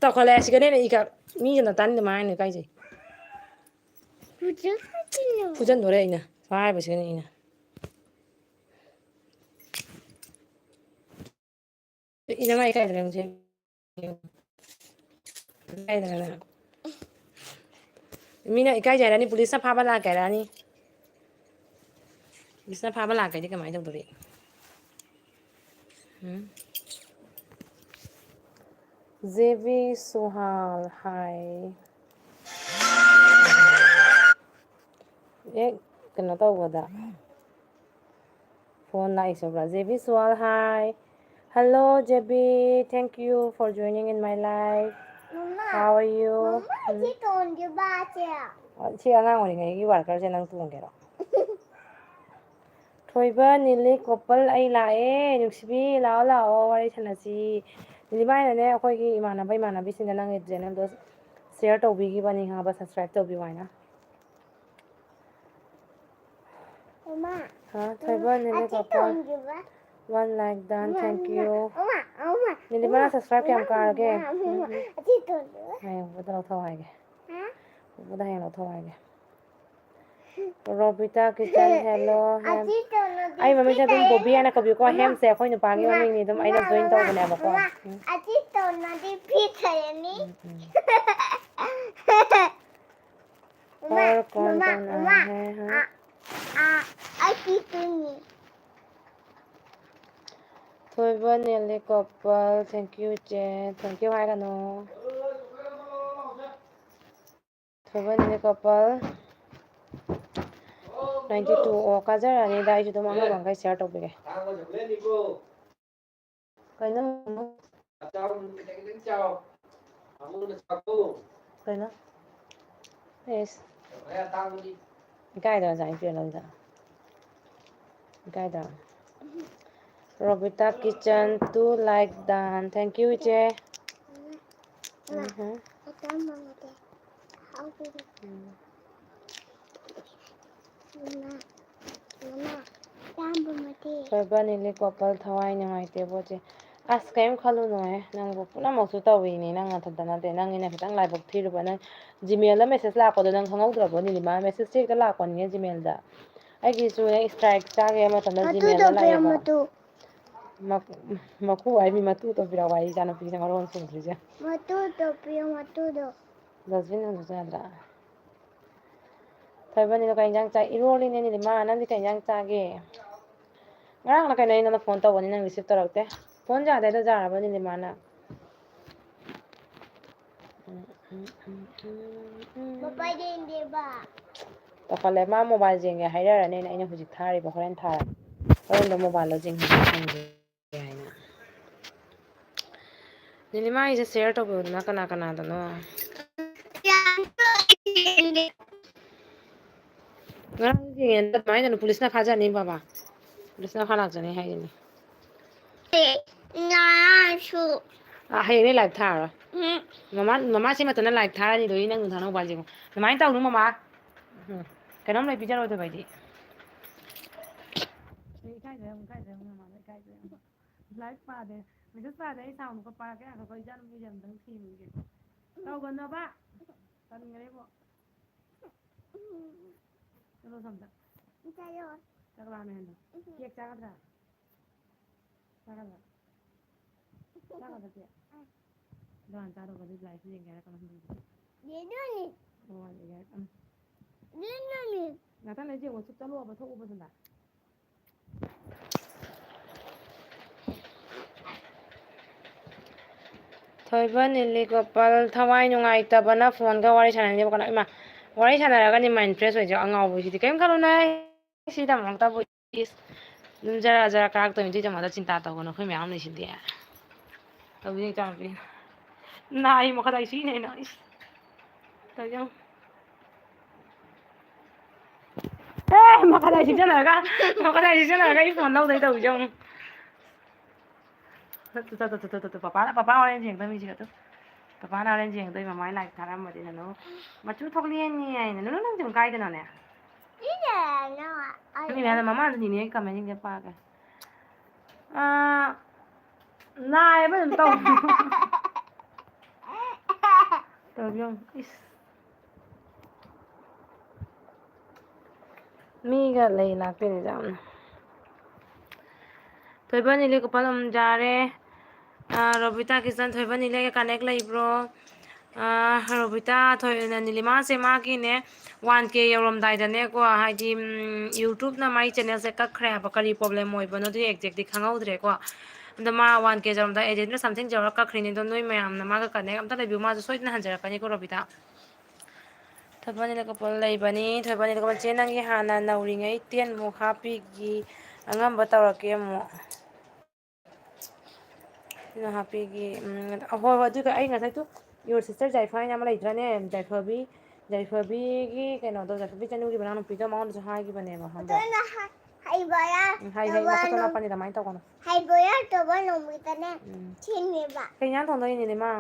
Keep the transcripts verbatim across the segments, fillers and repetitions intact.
ꯇꯧꯈꯠꯂꯛꯑꯦ꯫ ꯁꯤꯒꯅꯦ ꯑꯩꯅ ꯏꯀꯥ-, ꯃꯤꯒ ꯅꯇꯥꯅꯤꯗ ꯃꯥ ꯍꯥꯏꯅ ꯏꯀꯥꯏꯖꯩ꯫ ꯐꯨꯖꯟꯗꯣꯔꯦ ꯑꯩꯅ꯫ ꯄꯥꯏꯕꯁꯤꯒꯅꯦ ꯑꯩꯅ꯫ ꯏꯅꯃꯥ ꯏꯀꯥꯏꯗ꯭ꯔꯦ ꯍꯧꯖꯤꯛ꯫ ꯏꯀꯥꯏꯗ꯭ꯔꯦ ꯅꯪ꯫ ꯃꯤꯅ ꯏꯀꯥꯏꯖꯔꯅꯤ, ꯄꯨꯂꯤꯁꯅ ꯐꯥꯕ ꯂꯥꯛꯀꯦ ꯍꯥꯏꯔꯛꯑꯅꯤ꯫ ꯄꯨꯂꯤꯁꯅ ꯐꯥꯕ ꯂꯥꯛꯀꯦꯗꯤ ꯀꯃꯥꯏꯅ ꯇꯧꯗꯣꯔꯤ? ꯎꯝ? ꯖꯦꯕꯤ ꯁꯨꯍꯥꯜ ꯍꯥꯏ꯫ ꯍꯦꯛ ꯀꯩꯅꯣ ꯇꯧꯕꯗ ꯐꯣꯟ ꯂꯥꯛꯏꯁꯦ ꯎꯕ꯭ꯔꯥ? Jebi Suhal hi. Hello, Jebi. Thank you for joining in my life. ꯃꯃꯥ, How are you? ꯃꯃꯥ, ꯎꯝ꯫ ꯁꯤ ꯇꯣꯟꯗ꯭ꯔꯤꯕ ꯁꯦ? ꯑꯣ, ꯁꯤ ꯑꯉꯥꯡ ꯑꯣꯏꯔꯤꯉꯩꯒꯤ workerꯁꯦ ꯅꯪ ꯇꯣꯡꯒꯦꯔꯣ? ꯊꯣꯏꯕ, ꯅꯤꯂꯤ, ꯀꯣꯄꯜ, ꯑꯩ ꯂꯥꯛꯑꯦ꯫ ꯅꯨꯡꯁꯤꯕꯤ, ꯂꯥꯛꯑꯣ, ꯂꯥꯛꯑꯣ, ꯋꯥꯔꯤ ꯁꯥꯟꯅꯁꯤ꯫ ꯅꯤꯂꯤꯃꯥꯏꯅꯅꯦ, ꯑꯩꯈꯣꯏꯒꯤ ꯏꯃꯥꯟꯅꯕ ꯏꯃꯥꯟꯅꯕꯤꯁꯤꯡꯗ ꯅꯪꯒꯤ channelꯗꯣ share ꯇꯧꯕꯤꯈꯤꯕꯅꯤ, ꯈꯪꯉꯕ? Subscribe ꯇꯧꯕꯤꯌꯨ ꯍꯥꯏꯅ꯫ ꯃꯃꯥ, ꯍꯥ? ꯊꯣꯏꯕ, ꯅꯤꯂꯤ, ꯑꯁꯤ ꯀꯣꯄꯜ꯫ ꯇꯣꯡꯗ꯭ꯔꯤꯕ? One like done, ꯃꯃꯥ, thank you꯫ ꯃꯃꯥ, ꯃꯃꯥ, ꯅꯤꯂꯤꯃꯥ, ꯃꯃꯥ, subscribe ꯀꯌꯥꯝ ꯃꯃꯥ, ꯀꯥꯔꯒꯦ? ꯃꯃꯥ, ꯃꯃꯥ, ꯎꯝ, ꯎꯝ꯫ ꯑꯁꯤ ꯇꯣꯡꯗ꯭ꯔꯤꯕ? ꯍꯌꯦꯡ ꯄꯨꯄꯨꯗ ꯂꯧꯊꯧ ꯍꯥꯏꯒꯦ꯫ ꯍꯥ? ꯄꯨꯄꯨꯗ ꯍꯌꯦꯡ ꯂꯧꯊꯧ ꯍꯥꯏꯒꯦ꯫ Robita kitchen, hello, hemp. ꯑꯁꯤ ꯇꯣꯡꯅꯗꯤ ꯑꯩ ꯃꯃꯤꯡꯁꯦ ꯑꯗꯨꯝ ꯄꯤꯛꯑꯦ꯫ ꯕꯣꯕꯤ ꯍꯥꯏꯅ ꯀꯧꯕꯤꯌꯨꯀꯣ, ꯃꯃꯥ, ꯍꯦꯝꯁꯦ ꯑꯩꯈꯣꯏ ꯅꯨꯄꯥꯒꯤ ꯃꯃꯥ, ꯃꯃꯤꯡꯅꯤ, ꯑꯗꯨꯝ ꯑꯩꯅ ꯃꯃꯥ, join ꯃꯃꯥ, ꯇꯧꯕꯅꯦꯕꯀꯣ꯫ ꯃꯃꯥ, ꯎꯝ꯫ ꯑꯁꯤ ꯇꯣꯡꯅꯗꯤ ꯄꯤꯛꯈ꯭ꯔꯅꯤ꯫ ꯎꯝ, ꯎꯝ꯫ ꯃꯃꯥ, और कौन मम्मा, कौन आया मम्मा, है, हाँ? आ, आ, आ, की सुनिए। ꯊꯣꯏꯕ ꯅꯦꯂꯤ ꯀꯣꯄꯜ, thank you ꯏꯆꯦ, thank you ꯍꯥꯏꯒꯅꯨ꯫ ꯊꯣꯏꯕ ꯅꯦꯂꯤ ꯀꯣꯄꯜ ninety two꯫ ꯑꯣ, ꯀꯥꯖꯔꯛꯑꯅꯤꯗ, ꯑꯩꯁꯨ ꯑꯗꯨꯝ ꯑꯉꯝꯕꯈꯩ share ꯇꯧꯕꯤꯒꯦ꯫ ꯀꯩꯅꯣ? ꯀꯩꯅꯣ? ꯑꯦꯁ꯫ ꯏꯀꯥꯏꯗ꯭ꯔꯥ, ꯉꯁꯥꯏ ꯄꯤꯔꯛꯂꯝꯗ? ꯏꯀꯥꯏꯗ꯭ꯔꯥ? Robita Kichan, two like done. Thank you, ꯏꯆꯦ꯫ ꯎꯝ꯫ ꯎꯝ꯫ ꯊꯣꯏꯕ ꯅꯤꯂꯤ ꯀꯣꯄꯜ ꯊꯋꯥꯏ ꯅꯨꯡꯉꯥꯏꯇꯦꯕꯣ ꯆꯦ꯫ ꯑꯁ, ꯀꯔꯤꯝ ꯈꯜꯂꯨꯅꯨꯍꯦ, ꯅꯪꯕꯨ ꯄꯨꯝꯅꯃꯛꯁꯨ ꯇꯧꯔꯤꯅꯤ, ꯅꯪ ꯅꯊꯟꯇ ꯅꯠꯇꯦ, ꯅꯪꯒꯤꯅ ꯈꯤꯇꯪ ꯂꯥꯏꯕꯛ ꯊꯤꯔꯨꯕ꯫ ꯅꯪ Gmailꯗ message ꯂꯥꯛꯄꯗꯣ ꯅꯪ ꯈꯪꯍꯧꯗ꯭ꯔꯕꯣ, ꯅꯤꯂꯤꯃꯥ? Messageꯁꯦ ꯍꯦꯛꯇ ꯂꯥꯛꯄꯅꯤꯅꯦ Gmailꯗ꯫ ꯑꯩꯒꯤꯁꯨꯅꯦ strike ꯆꯥꯈꯤꯕ ꯃꯇꯝꯗ Gmailꯗ ꯂꯥꯛꯑꯦꯕ꯫ ꯃꯇꯨ꯫ ꯃꯛ-, ꯃꯀꯨ ꯍꯥꯏ ꯃꯤ ꯃꯇꯨ ꯇꯧꯕꯤꯔꯛꯑꯣ ꯍꯥꯏ, ꯏꯆꯥꯅꯨꯄꯤꯁꯦ ꯃꯔꯣꯟ ꯁꯨꯗ꯭ꯔꯤꯁꯦ꯫ ꯃꯇꯨ ꯇꯧꯕꯤꯌꯣ, ꯃꯇꯨꯗꯣ꯫ Dustbin ꯍꯨꯟꯗꯣꯛꯄ ꯌꯥꯗ꯭ꯔꯥ? ꯊꯣꯏꯕꯅꯤꯗꯣ ꯀꯩ ꯏꯟꯖꯥꯡ ꯆꯥꯏ? ꯏꯔꯣꯜꯂꯤꯅꯦ ꯅꯤꯂꯤꯃꯥ, ꯅꯪꯗꯤ ꯀꯩ ꯏꯟꯖꯥꯡ ꯆꯥꯒꯦ? ꯉꯔꯥꯡꯅ ꯀꯩꯅꯣ ꯑꯩ ꯅꯉꯣꯟꯗ phone ꯇꯧꯕꯅꯤ, ꯅꯪ receive ꯇꯧꯔꯛꯇꯦ꯫ Phone ꯌꯥꯗꯦꯗꯣ ꯌꯥꯔꯕ ꯅꯤꯂꯤꯃꯥꯅ? ꯃꯄꯥ ꯌꯦꯡꯗꯦꯕ꯫ ꯇꯧꯈꯠꯂꯦ, ꯃꯥ mobile ꯌꯦꯡꯒꯦ ꯍꯥꯏꯔꯛꯑꯅꯤ, ꯑꯩꯅ, ꯑꯩꯅ ꯍꯧꯖꯤꯛ ꯊꯥꯔꯤꯕ, ꯍꯣꯔꯦꯟ ꯊꯥꯔꯒꯦ꯫ ꯍꯣꯔꯦꯟꯗꯣ mobileꯗꯣ ꯌꯦꯡꯍꯟꯒꯦ ꯍꯥꯏꯅ꯫ ꯅꯤꯂꯤꯃꯥ, ꯑꯩꯁꯦ share ꯇꯧꯕꯤꯌꯨꯗꯅ ꯀꯅꯥ ꯀꯅꯥꯗꯅꯣ? ꯉꯔꯥꯡ ꯌꯦꯡꯉꯦ, ꯑꯗꯨꯃꯥꯏꯅ ꯇꯧꯅꯨ, ꯄꯨꯂꯤꯁꯅ ꯐꯥꯖꯅꯤ ꯕꯕꯥ, ꯄꯨꯂꯤꯁꯅ ꯐꯥ ꯂꯥꯛꯆꯅꯤ ꯍꯥꯏꯁꯤꯅꯤ꯫ ꯉꯔꯥꯡꯁꯨ꯫ ꯑꯥ, ꯍꯌꯦꯡꯗꯤ live ꯊꯥꯔꯔꯣꯏ꯫ ꯎꯝ꯫ ꯃꯃꯥ, ꯃꯃꯥ ꯁꯤ ꯃꯇꯝꯗ live ꯊꯥꯔꯅꯤꯗꯣ, ꯅꯪ ꯊꯥꯅꯧ ꯕꯥꯜ ꯌꯦꯡꯉꯣ꯫ ꯑꯗꯨꯃꯥꯏꯅ ꯇꯧꯅꯨ ꯃꯃꯥ꯫ ꯎꯝ꯫ ꯀꯩꯅꯣꯝ ꯂꯩ ꯄꯤꯖꯔꯣꯏꯗꯕ ꯑꯩꯗꯤ꯫ ꯑꯩ ꯏꯀꯥꯏꯖꯩ ꯑꯃꯨꯛ, ꯏꯀꯥꯏꯖꯩ ꯑꯃꯨꯛ, ꯃꯃꯥꯗ ꯏꯀꯥꯏꯖꯩ ꯑꯃꯨꯛ꯫ Live ꯄꯥꯗꯦ꯫ Message ꯄꯥꯗꯦ꯫ ꯑꯩ sound ꯈꯔ ꯄꯥꯔꯛꯀꯦ ꯉꯥꯏꯈꯣꯀꯣ, ꯏꯆꯥꯅꯨꯄꯤꯁꯦ ꯑꯝꯇꯪ ꯊꯦꯝꯒꯦ꯫ ꯇꯧꯒꯅꯣꯕ꯫ ꯇꯟꯈ꯭ꯔꯦꯕꯣ꯫ ꯆꯠꯂꯣ ꯁꯣꯝꯗ꯫ ꯆꯠꯂꯣ꯫ ꯆꯥꯛ ꯂꯥꯝꯃꯦ ꯍꯥꯏꯗꯣ꯫ ꯎꯝ꯫ Cake ꯆꯥꯒꯗ꯭ꯔꯥ? ꯆꯥꯒꯗ꯭ꯔꯥ? ꯆꯥꯒꯗ꯭ꯔꯥ, ꯆꯦ? ꯑꯗꯣ ꯍꯥꯟꯅ ꯆꯥꯔꯣ, ꯑꯗꯨꯒ liveꯁꯨ ꯌꯦꯡꯒꯦ ꯍꯥꯏꯔꯛꯀꯅꯨ ꯍꯟꯗꯛꯇꯤ꯫ ꯌꯦꯡꯗꯣꯏꯅꯤ꯫ ꯑꯣ, ꯌꯦꯡꯒꯦ ꯍꯥꯏꯔꯛꯀꯅꯨ꯫ ꯌꯦꯡꯗꯣꯏꯅꯤ꯫ ꯉꯥꯛꯇꯪ ꯂꯩꯔ ꯌꯦꯡꯉꯣ, ꯆꯨꯞ ꯆꯠꯂꯣꯕ, ꯊꯣꯛꯎꯕ ꯁꯣꯝꯗ꯫ ꯊꯣꯏꯕ ꯅꯤꯂꯤꯒꯣꯄꯥꯜ ꯊꯋꯥꯏ ꯅꯨꯡꯉꯥꯏꯇꯕꯅ phoneꯒ ꯋꯥꯔꯤ ꯁꯥꯟꯅꯅꯤꯡꯗꯦꯕ꯫ ꯀꯅꯥ, ꯏꯃꯥ, ꯋꯥꯔꯤ ꯁꯥꯟꯅꯔꯒꯅꯤ mind fresh ꯑꯣꯏꯁꯦ꯫ ꯑꯉꯥꯎꯕꯤꯁꯤꯗꯤ ꯀꯔꯤꯝ ꯈꯜꯂꯨꯅꯨꯍꯦ꯫ ꯁꯤꯗꯃꯛꯇꯕꯨ ꯏꯁ, ꯑꯗꯨꯝ ꯖꯔ ꯖꯔ ꯀꯥꯔꯛꯇꯣꯏꯅꯤ꯫ ꯑꯗꯨꯏꯗꯃꯛꯇ ꯆꯤꯟꯇꯥ ꯇꯧꯒꯅꯨ, ꯑꯩꯈꯣꯏ ꯃꯌꯥꯝ ꯂꯩꯁꯤꯗꯤ꯫ ꯇꯧꯕꯤꯅꯦ ꯏꯆꯥꯅꯨꯄꯤ꯫ ꯅꯥꯏ ꯃꯈꯥꯗ ꯑꯩ ꯁꯤꯅꯦ ꯑꯩꯅ꯫ ꯏꯁ꯫ ꯇꯧꯔꯤꯁꯦ ꯌꯦꯡꯉꯨ꯫ ꯑꯦ, ꯃꯈꯥꯗ ꯑꯩ ꯁꯤꯖꯤꯟꯅꯔꯒ, ꯃꯈꯥꯗ ꯑꯩ ꯁꯤꯖꯤꯟꯅꯔꯒ ꯑꯩ phone ꯂꯧꯗꯣꯏ ꯇꯧꯔꯤꯁꯦ ꯌꯦꯡꯉꯨ꯫ ꯇꯨ, ꯇꯨ, ꯇꯨ, ꯄꯄꯥꯅ, ꯄꯄꯥ ꯍꯣꯔꯦꯟ ꯌꯦꯡꯗꯣꯏ ꯃꯤꯁꯤꯒ ꯇꯨ꯫ ꯄꯄꯥꯅ ꯍꯣꯔꯦꯟ ꯌꯦꯡꯗꯣꯏ, ꯃꯃꯥꯏ live ꯊꯥꯔꯝꯕꯗꯤ ꯅꯅꯨ꯫ ꯃꯆꯨ ꯊꯣꯛꯂꯛꯑꯦꯅꯦ ꯍꯥꯏꯅ꯫ ꯅꯅꯨ, ꯅꯪ ꯑꯗꯨꯝ ꯀꯥꯏꯗꯅꯣꯅꯦ? ꯏꯅꯦ, ꯅꯪ ꯑꯩ ꯅꯪ ꯃꯃꯥ ꯑꯗꯨꯅꯤꯅꯦ comment ꯁꯤꯡꯁꯦ ꯄꯥꯒꯦ꯫ ꯑꯥ, ꯅꯥꯏꯌꯦꯕ ꯑꯗꯨꯝ ꯇꯧ꯫ ꯇꯧꯕꯤꯌꯣ꯫ ꯏꯁ꯫ ꯃꯤꯒ ꯂꯩ ꯂꯥꯛꯇꯣꯏꯅꯦ ꯌꯥꯝꯅ꯫ ꯊꯣꯏꯕ ꯅꯤꯂꯦ ꯀꯣꯄꯜ ꯑꯃ ꯌꯥꯔꯦ꯫ ꯑꯥ, ꯔꯣꯕꯤꯇꯥ ꯀꯤꯆꯟ, ꯊꯣꯏꯕ ꯅꯤꯂꯦꯒ ꯀꯅꯦꯛ ꯂꯩꯕ꯭ꯔꯣ? ꯑꯥ, ꯔꯣꯕꯤꯇꯥ, ꯊꯣꯏ-, ꯅꯤꯂꯤꯃꯥꯁꯦ ꯃꯥꯒꯤꯅꯦ, ꯋꯥꯟ ꯀꯦ ꯌꯧꯔꯝꯗꯥꯏꯗꯅꯦꯀꯣ, ꯍꯥꯏꯗꯤ, ꯎꯝ, YouTube-ꯅ ꯃꯥꯏ channel-ꯁꯦ ꯀꯛꯈ꯭ꯔꯦ ꯍꯥꯏꯕ꯫ ꯀꯔꯤ problem ꯑꯣꯏꯕꯅꯣꯗꯤ exact-ꯇꯤ ꯈꯪꯍꯧꯗ꯭ꯔꯦꯀꯣ꯫ ꯑꯗꯣ ꯃꯥ ꯋꯥꯟ ꯀꯦ ꯌꯧꯔꯝꯗꯥꯏ eight hundred something ꯌꯧꯔꯒ ꯀꯛꯈ꯭ꯔꯤꯅꯤ꯫ ꯑꯗꯣ ꯅꯣꯏ ꯃꯌꯥꯝꯅ ꯃꯥꯒ connect ꯑꯝꯇ ꯂꯩꯕꯤꯌꯨ, ꯃꯥꯁꯨ ꯁꯣꯏꯗꯅ ꯍꯟꯖꯔꯛꯀꯅꯤꯀꯣ, ꯔꯣꯕꯤꯇꯥ꯫ ꯊꯣꯏꯕ ꯅꯤꯂꯦ ꯀꯣꯄꯜ ꯂꯩꯕꯅꯤ꯫ ꯊꯣꯏꯕ ꯅꯤꯂꯦ ꯀꯣꯄꯜ, ꯆꯦ, ꯅꯪꯒꯤ ꯍꯥꯟꯅ ꯅꯧꯔꯤꯉꯩ ten-ꯃꯨꯛ ꯍꯥꯞꯄꯤꯒꯤ, ꯑꯉꯝꯕ ꯇꯧꯔꯛꯀꯦ ꯑꯃꯨꯛ꯫ ꯁꯤꯅ ꯍꯥꯞꯄꯤꯒꯤ, ꯎꯝ, ꯍꯣꯏ, ꯍꯣꯏ, ꯑꯗꯨꯒ ꯑꯩ ꯉꯁꯥꯏꯗꯣ your sister ꯖꯥꯏꯐꯥ ꯍꯥꯏꯅ ꯑꯃ ꯂꯩꯇ꯭ꯔꯅꯦ? ꯖꯥꯏꯐꯕꯤ, ꯖꯥꯏꯐꯕꯤꯒꯤ ꯀꯩꯅꯣꯗꯣ, ꯖꯥꯏꯐꯕꯤ ꯆꯅꯨꯒꯤ ꯃꯅꯥꯎꯅꯨꯄꯤꯗꯣ, ꯃꯉꯣꯟꯗꯁꯨ ꯍꯥꯏꯈꯤꯕꯅꯦꯕ, ꯈꯪꯕ꯭ꯔꯥ? ꯑꯗꯨꯅ ꯍꯥꯏ-, ꯍꯩꯕ ꯌꯥ-, ꯎꯝ, ꯍꯥꯏ, ꯍꯥꯏ, ꯇꯧꯕ ꯃꯈꯨꯠꯇꯣ ꯅꯣꯡ-, ꯅꯞꯄꯅꯤ, ꯑꯗꯨꯃꯥꯏꯅ ꯇꯧꯒꯅꯨ꯫ ꯍꯩꯕ ꯌꯥꯗꯕ ꯅꯨꯃꯤꯠꯇꯅꯦ ꯎꯝ꯫ ꯊꯤꯅꯦꯕ꯫ ꯀꯩ ꯏꯟꯖꯥꯡ ꯊꯣꯡꯗꯣꯏꯅꯣ, ꯅꯤꯂꯤꯃꯥ?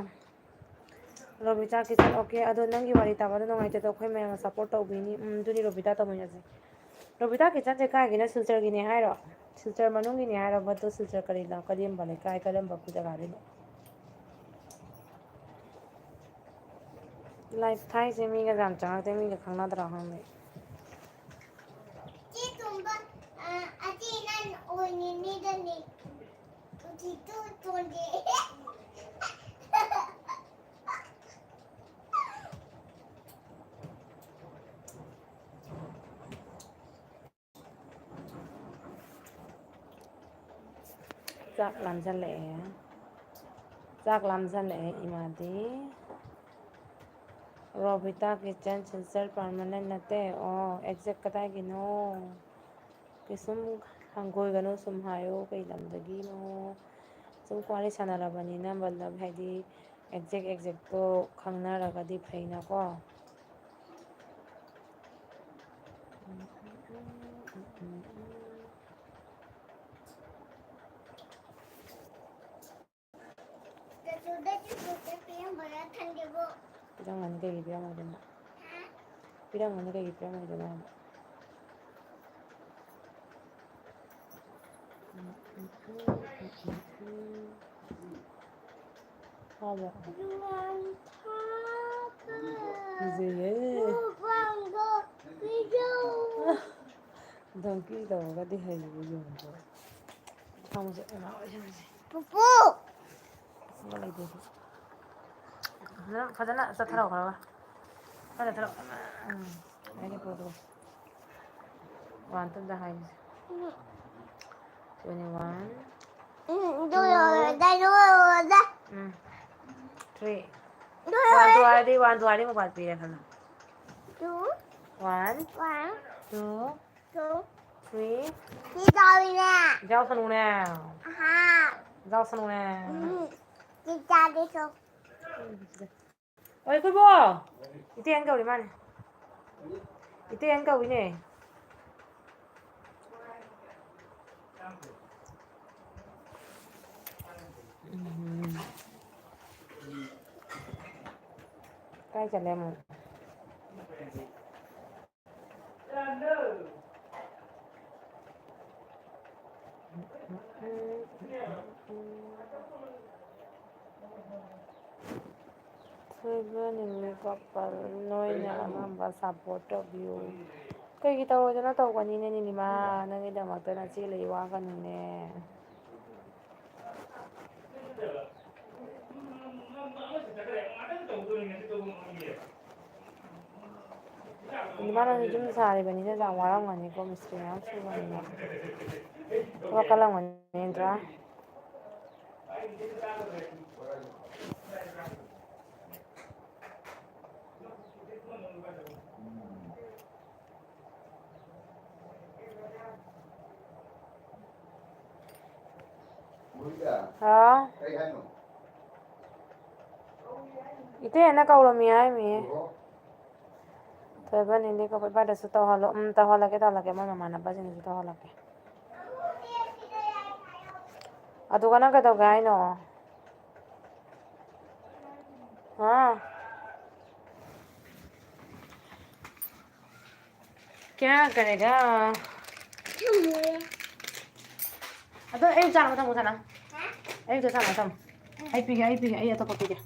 Robita kitchen, okay꯫ ꯑꯗꯣ ꯅꯪꯒꯤ ꯋꯥꯔꯤ ꯇꯥꯕꯗ ꯅꯨꯡꯉꯥꯏꯇꯦ, ꯑꯗꯣ ꯑꯩꯈꯣꯏ ꯃꯌꯥꯝꯅ support ꯇꯧꯕꯤꯅꯤ꯫ ꯎꯝ, ꯑꯗꯨꯗꯤ ꯔꯣꯕꯤꯇꯥ ꯇꯧꯃꯤꯟꯅꯁꯦ꯫ ꯔꯣꯕꯤꯇꯥ ꯀꯤꯆꯟꯁꯦ ꯀꯥꯏꯒꯤꯅꯣ? ꯁꯤꯜꯆꯔꯒꯤꯅꯦ ꯍꯥꯏꯔꯣ? ꯁꯤꯜꯆꯔ ꯃꯅꯨꯡꯒꯤꯅꯦ ꯍꯥꯏꯔꯕ? ꯑꯗꯣ ꯁꯤꯜꯆꯔ ꯀꯔꯤ ꯂꯝ, ꯀꯔꯝꯕ ꯂꯩꯀꯥꯏ, ꯀꯔꯝꯕ ꯖꯒꯥꯗꯩꯅꯣ? Live ꯊꯥꯏꯁꯦ ꯃꯤꯒ ꯌꯥꯝ ꯆꯪꯉꯛꯇꯦ, ꯃꯤꯒ ꯈꯪꯅꯗ꯭ꯔꯥ ꯈꯪꯗꯦ꯫ ꯆꯦ ꯇꯣꯝꯕ, ꯑ, ꯑꯆꯦ ꯅꯪ ꯑꯣꯏꯅꯤꯡꯉꯤꯗꯅꯤ꯫ ꯎꯆꯤꯗꯨ ꯇꯣꯟꯗꯦ꯫ ꯆꯥꯛ ꯂꯥꯝꯁꯜꯂꯛꯑꯦ꯫ ꯆꯥꯛ ꯂꯥꯝꯁꯜꯂꯛꯑꯦ ꯏꯃꯥꯗꯤ꯫ ꯔꯣꯕꯤꯇꯥ ꯀꯤꯆꯟ ꯁꯤꯜꯆꯔ permanent ꯅꯠꯇꯦ꯫ ꯑꯣ, exact ꯀꯗꯥꯏꯒꯤꯅꯣ? ꯀꯩꯁꯨꯝ ꯍꯪꯒꯣꯏꯒꯅꯨ, ꯁꯨꯝ ꯍꯥꯏꯌꯣ, ꯀꯩ ꯂꯝꯗꯒꯤꯅꯣ? ꯁꯨꯝ ꯋꯥꯔꯤ ꯁꯥꯟꯅꯔꯕꯅꯤꯅ, ꯃꯇꯝ ꯍꯥꯏꯗꯤ exact exactꯇꯣ ꯈꯪꯅꯔꯒꯗꯤ ꯐꯩꯅꯀꯣ꯫ ꯆꯨꯗ ꯆꯨꯗ ꯄꯤꯔꯝꯕꯔꯥ ꯈꯪꯗꯦꯕꯣ꯫ ꯄꯤꯔꯝꯒꯅꯤ, ꯀꯩꯒꯤ ꯄꯤꯔꯝꯃꯣꯏꯗꯣꯏꯅꯣ? ꯍꯥ? ꯄꯤꯔꯝꯒꯅꯤ, ꯀꯩꯒꯤ ꯄꯤꯔꯝꯃꯣꯏꯗꯣꯏꯅꯣ ꯍꯥꯏꯕ? ꯍꯥꯎꯕ꯭ꯔꯣ? ꯀꯤꯖꯩꯌꯦ꯫ ꯗꯣꯡꯀꯤ ꯇꯧꯔꯒꯗꯤ ꯍꯩꯕ ꯌꯣꯡꯗꯣ꯫ ꯊꯥꯡꯁꯦ ꯀꯅꯥ ꯑꯣꯏꯁꯤꯟꯅꯁꯤ? ꯄꯨꯄꯨ! ꯁꯤꯃ ꯂꯩꯇꯦ꯫ ꯐꯖꯅ, ꯐꯖꯅ ꯆꯠꯊꯔꯛꯑꯣ ꯈꯔ꯫ ꯈꯔ ꯆꯠꯊꯔꯛꯑꯣ꯫ ꯎꯝ꯫ ꯍꯥꯏꯒꯦ ꯄꯣꯠꯇꯣ꯫ ꯋꯥꯟ ꯇꯨꯝꯗ ꯍꯥꯏꯒꯦꯁꯦ꯫ ꯎꯝ꯫ Twenty one. ꯎꯝ, ꯑꯗꯨ ꯂꯣꯏꯔꯗꯤ, ꯑꯗꯨ ꯂꯣꯏꯔꯗꯤ꯫ ꯎꯝ꯫ Three꯫ ꯑꯗꯨ ꯋꯥꯟ ꯇꯨ ꯂꯣꯏꯔꯗꯤ꯫ ꯍꯥꯏꯔꯗꯤ, ꯋꯥꯟ ꯇꯨ ꯍꯥꯏꯔꯗꯤ ꯃꯣꯕꯥꯏꯜ ꯄꯤꯔꯦ ꯈꯜꯂꯣ꯫ Two꯫ One꯫ One꯫ Two꯫ Two꯫ Three꯫ ꯁꯤ ꯆꯥꯎꯋꯤꯅꯦ꯫ ꯌꯥꯎꯁꯅꯨꯅꯦ꯫ ꯑꯍꯥ꯫ ꯌꯥꯎꯁꯅꯨꯅꯦ꯫ ꯎꯝ꯫ ꯁꯤ ꯆꯥꯒꯦ ꯇꯧ꯫ ꯎꯝ, ꯁꯤꯗ꯫ ꯑꯣꯏ ꯈꯨꯕꯣ! ꯏꯇꯦꯟ ꯀꯧꯔꯤ ꯃꯥꯅꯦ꯫ ꯏꯇꯦꯟ ꯀꯧꯏꯅꯦ꯫ ꯎꯝ꯫ ꯀꯥꯏ ꯆꯠꯂꯦ ꯑꯃꯨꯛ? ꯊꯣꯏꯕ ꯅꯤꯂꯤ ꯀꯣꯄꯜ, ꯅꯣꯏꯅ ꯑꯉꯝꯕ support ꯇꯧꯕꯤꯌꯨ꯫ ꯀꯩꯒꯤ ꯇꯧꯔꯣꯏꯗꯅꯣ? ꯇꯧꯒꯅꯤꯅꯦ ꯅꯤꯂꯤꯃꯥ, ꯅꯪꯒꯤꯗꯃꯛꯇ ꯅꯆꯦ ꯂꯩ ꯋꯥꯒꯅꯨꯅꯦ꯫ ꯅꯤꯂꯤꯃꯥ, ꯅꯪꯁꯨ ꯌꯨꯝ ꯁꯥꯔꯤꯕꯅꯤꯅ ꯌꯥꯝ ꯋꯥꯔꯝꯒꯅꯤꯀꯣ, ꯃꯤꯁꯇ꯭ꯔꯤ ꯃꯌꯥꯝ ꯁꯨꯕꯅꯤꯅ꯫ ꯊꯕꯛ ꯀꯜꯂꯝꯒꯅꯤ ꯅꯠꯇ꯭ꯔꯥ? ꯍꯥꯎ꯫ ꯏꯇꯩꯅ ꯀꯧꯔꯝꯃꯤ ꯍꯥꯏꯃꯤ꯫ ꯊꯣꯏꯕ ꯅꯤꯂꯤ ꯀꯧꯕ ꯏꯕꯥꯗꯁꯨ ꯇꯧꯍꯜꯂꯣ꯫ ꯎꯝ, ꯇꯧꯍꯜꯂꯛꯀꯦ, ꯇꯧꯍꯜꯂꯛꯀꯦ꯫ ꯃꯣꯏ ꯃꯃꯥꯟꯅꯕꯁꯤꯡꯗꯁꯨ ꯇꯧꯍꯜꯂꯛꯀꯦ꯫ ꯑꯗꯨꯒ ꯅꯪ ꯀꯩꯗꯧꯒꯦ ꯍꯥꯏꯅꯣ? ꯍꯥ? क्या करेगा? ꯑꯗꯣ ꯑꯩ ꯆꯥꯅꯕ ꯊꯝꯃꯣ, ꯁꯅꯥ꯫ ꯑꯩ ꯆꯥꯅꯕ ꯊꯝꯃꯣ꯫ ꯑꯩ ꯄꯤꯒꯦ, ꯑꯩ ꯄꯤꯒꯦ, ꯑꯩ ꯑꯇꯣꯞꯄ ꯄꯤꯒꯦ꯫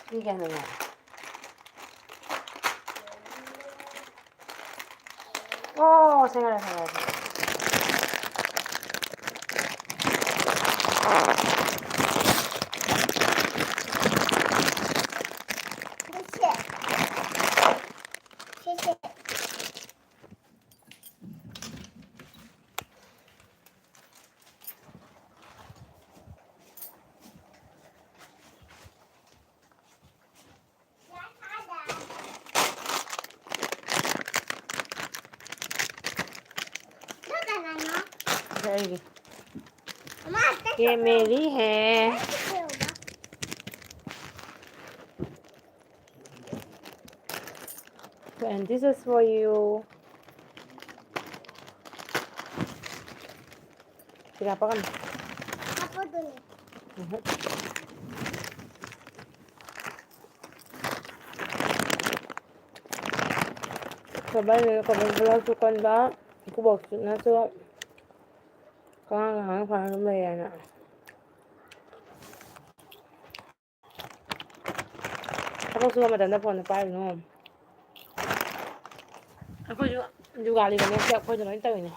ꯄꯤꯒꯦ ꯍꯥꯏꯕꯅꯦ꯫ ꯑꯣ, ꯁꯦꯒꯥꯏꯔꯦ, ꯁꯦꯒꯥꯏꯔꯦ, ꯁꯦꯒꯥꯏꯔꯦ꯫ ꯁꯤꯁꯦ꯫ ꯁꯤꯁꯦ꯫ ꯑꯩꯒꯤ꯫ ये मेरी है। And this is for you. ꯁꯤꯗ ꯍꯥꯞꯄꯛꯀꯅꯨ꯫ ꯍꯥꯞꯄꯛꯇꯣꯏꯅꯦ꯫ ꯎꯝꯍꯨꯝ꯫ ꯀꯕꯔ ꯂꯩꯔ ꯀꯕꯔ ꯕ꯭ꯂꯥꯎꯁꯁꯨ ꯀꯟꯕ, ꯏꯀꯨꯕꯣꯛꯁꯤꯅꯁꯨ ꯀꯉꯥꯡ ꯉꯥꯡ ꯐꯥꯅ ꯑꯗꯨꯝ ꯂꯩꯔꯦꯅ꯫ ꯊꯕꯛ ꯁꯨꯕ ꯃꯇꯝꯗ ꯐꯣꯟꯗꯣ ꯄꯥꯏꯔꯨꯅꯨ꯫ ꯑꯩꯈꯣꯏꯁꯨ ꯖꯨꯒꯥꯂꯤꯒꯅꯦ ꯑꯩꯈꯣꯏꯗ ꯂꯣꯏ ꯇꯧꯔꯤꯅꯦ꯫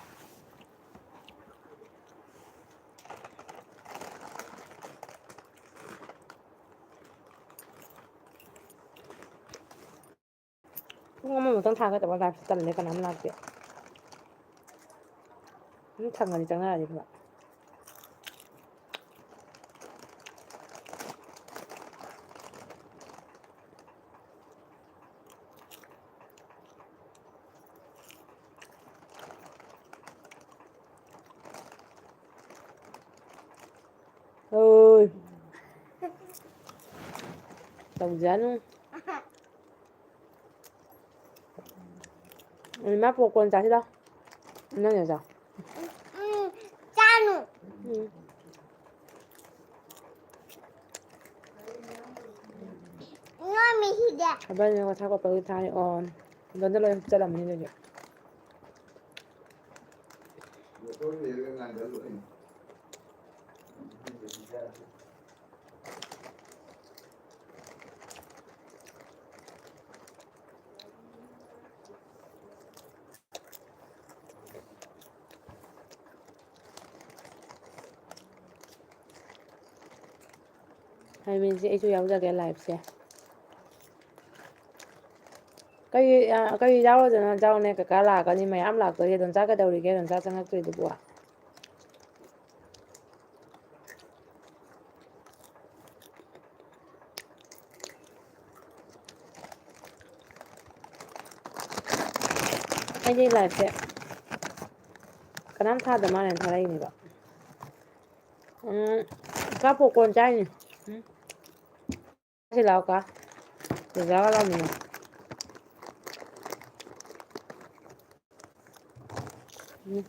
ꯄꯨꯡ ꯑꯃꯃꯨꯛꯇꯪ ꯊꯥꯒꯗꯕ live ꯇꯜꯂꯦ, ꯀꯅꯥꯝ ꯂꯥꯛꯇꯦ꯫ ꯑꯗꯨꯝ ꯁꯪꯉꯗꯤ ꯆꯪꯉꯛꯑꯗꯤ ꯐꯕ꯫ ꯑꯣꯏ꯫ ꯇꯧꯖꯅꯨ꯫ ꯏꯃꯥ, popcorn ꯆꯥꯁꯤ ꯂꯥꯎ꯫ ꯅꯪꯅ ꯆꯥꯎ꯫ ꯎꯝ, ꯆꯥꯅꯨ꯫ ꯎꯝ꯫ ꯅꯣꯏ ꯃꯤꯁꯤꯗꯤ꯫ ꯈꯕꯔꯅꯦ ꯋꯥꯊꯥ ꯀꯣꯠꯄꯒꯤ ꯊꯥꯏ꯫ ꯑꯣ, ꯑꯗꯣꯝꯗ ꯂꯣꯏ ꯍꯨꯞꯆꯜꯂꯝꯃꯅꯤ ꯑꯗꯨꯗꯤ꯫ ꯍꯥꯏ ꯃꯤꯟꯁꯦ ꯑꯩꯁꯨ ꯌꯥꯎꯖꯒꯦ ꯂꯥꯏꯐꯁꯦ꯫ ꯀꯔꯤ, ꯑ, ꯀꯔꯤ ꯌꯥꯎꯔꯣꯏꯗꯅꯣ? ꯌꯥꯎꯅꯦ, ꯀꯀꯥ ꯂꯥꯛꯀꯅꯤ, ꯃꯌꯥꯝ ꯂꯥꯛꯇꯣꯏꯅꯦ꯫ ꯗꯣꯟꯆꯥ ꯀꯩꯗꯧꯔꯤꯒꯦ? ꯗꯣꯟꯆꯥ ꯆꯪꯉꯛꯇ꯭ꯔꯤꯗꯨꯕꯨ? ꯑꯩꯗꯤ ꯂꯥꯏꯐꯁꯦ ꯀꯅꯥꯝ ꯊꯥꯗ ꯃꯥꯜꯂꯦꯅ ꯊꯥꯔꯛꯏꯅꯦꯕ꯫ ꯎꯝ, ꯀꯥ ꯄꯣꯞꯀꯣꯔꯟ ꯆꯥꯏꯅꯤ꯫ ꯎꯝ꯫ ꯁꯤ ꯂꯥꯎ ꯀꯥ꯫ ꯆꯦꯆꯥꯒ ꯂꯥꯎꯃꯤꯟꯅꯧ꯫ ꯎꯝ꯫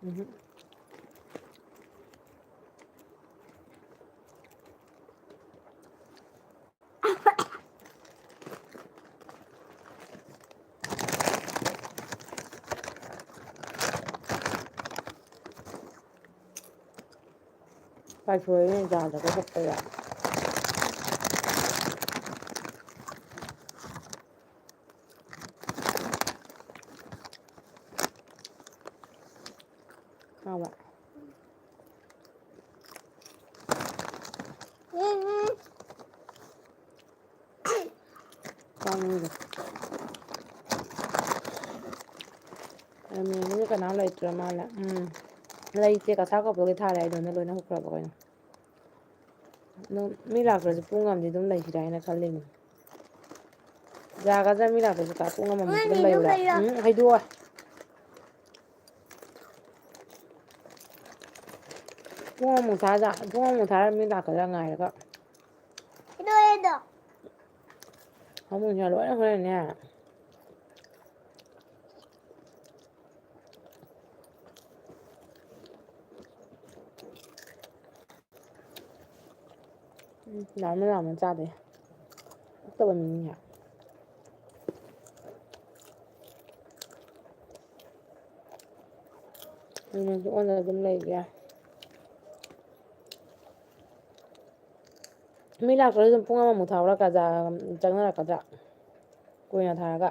ꯎꯝ꯫ ꯄꯥꯏꯊꯣꯔꯛꯏꯅꯦ ꯌꯥꯗꯕ ꯆꯠꯄ ꯌꯥ-, ꯍꯥꯎꯕ꯫ ꯆꯥꯅꯤꯡꯗꯦ꯫ ꯔꯥꯃꯦꯟꯁꯤꯗꯤ ꯀꯅꯥꯝ ꯂꯩꯇ꯭ꯔ ꯃꯥꯜꯂꯦ꯫ ꯎꯝ꯫ ꯂꯩꯇꯦ, ꯀꯁꯥ ꯀꯧꯕꯒꯤ ꯊꯥꯔꯦ ꯍꯥꯏꯗꯣ, ꯅꯪ ꯂꯣꯏꯅ ꯍꯨꯈ꯭ꯔꯕ ꯀꯩꯅꯣ? ꯑꯗꯨꯝ ꯃꯤ ꯂꯥꯛꯇ꯭ꯔꯁꯨ ꯄꯨꯡ ꯑꯃꯗꯤ ꯑꯗꯨꯝ ꯂꯩꯈꯤꯗꯥꯏꯅ ꯈꯜꯂꯤꯅꯦ꯫ ꯌꯥꯒꯗ꯭ꯔꯥ ꯃꯤ ꯂꯥꯛꯇ꯭ꯔꯁꯨ ꯀꯥ ꯄꯨꯡ ꯑꯃꯃꯨꯛꯇꯤ ꯑꯗꯨꯝ ꯂꯩꯌꯨꯔꯥ? ꯎꯝ, ꯍꯩꯗꯣꯛꯑꯣ꯫ ꯄꯨꯡ ꯑꯃꯃꯨꯛ ꯊꯥꯖ-, ꯄꯨꯡ ꯑꯃꯃꯨꯛ ꯊꯥꯔ ꯃꯤ ꯂꯥꯛꯀꯗ꯭ꯔꯥ ꯉꯥꯏꯔꯒ꯫ ꯍꯩꯗꯣꯛꯑꯦꯗꯣ꯫ ꯐꯃꯨꯡꯁꯦ ꯂꯣꯏꯅ ꯍꯣꯔꯦꯟꯅꯦ꯫ ꯂꯥꯝꯅ ꯂꯥꯝꯅ ꯆꯥꯗꯦ꯫ ꯄꯛꯇꯕ ꯃꯤꯅꯤꯅꯦ꯫ ꯎꯝ, ꯑꯣꯟꯅ ꯑꯗꯨꯝ ꯂꯩꯕ ꯌꯥꯏ꯫ ꯃꯤ ꯂꯥꯛꯇ꯭ꯔꯗꯤ ꯑꯗꯨꯝ ꯄꯨꯡ ꯑꯃꯃꯨꯛ ꯊꯥꯕ꯭ꯔꯥ ꯀꯥꯖꯥ ꯆꯪꯅꯔꯛꯀꯗ꯭ꯔꯥ? ꯀꯨꯏꯅ ꯊꯥꯔꯒ꯫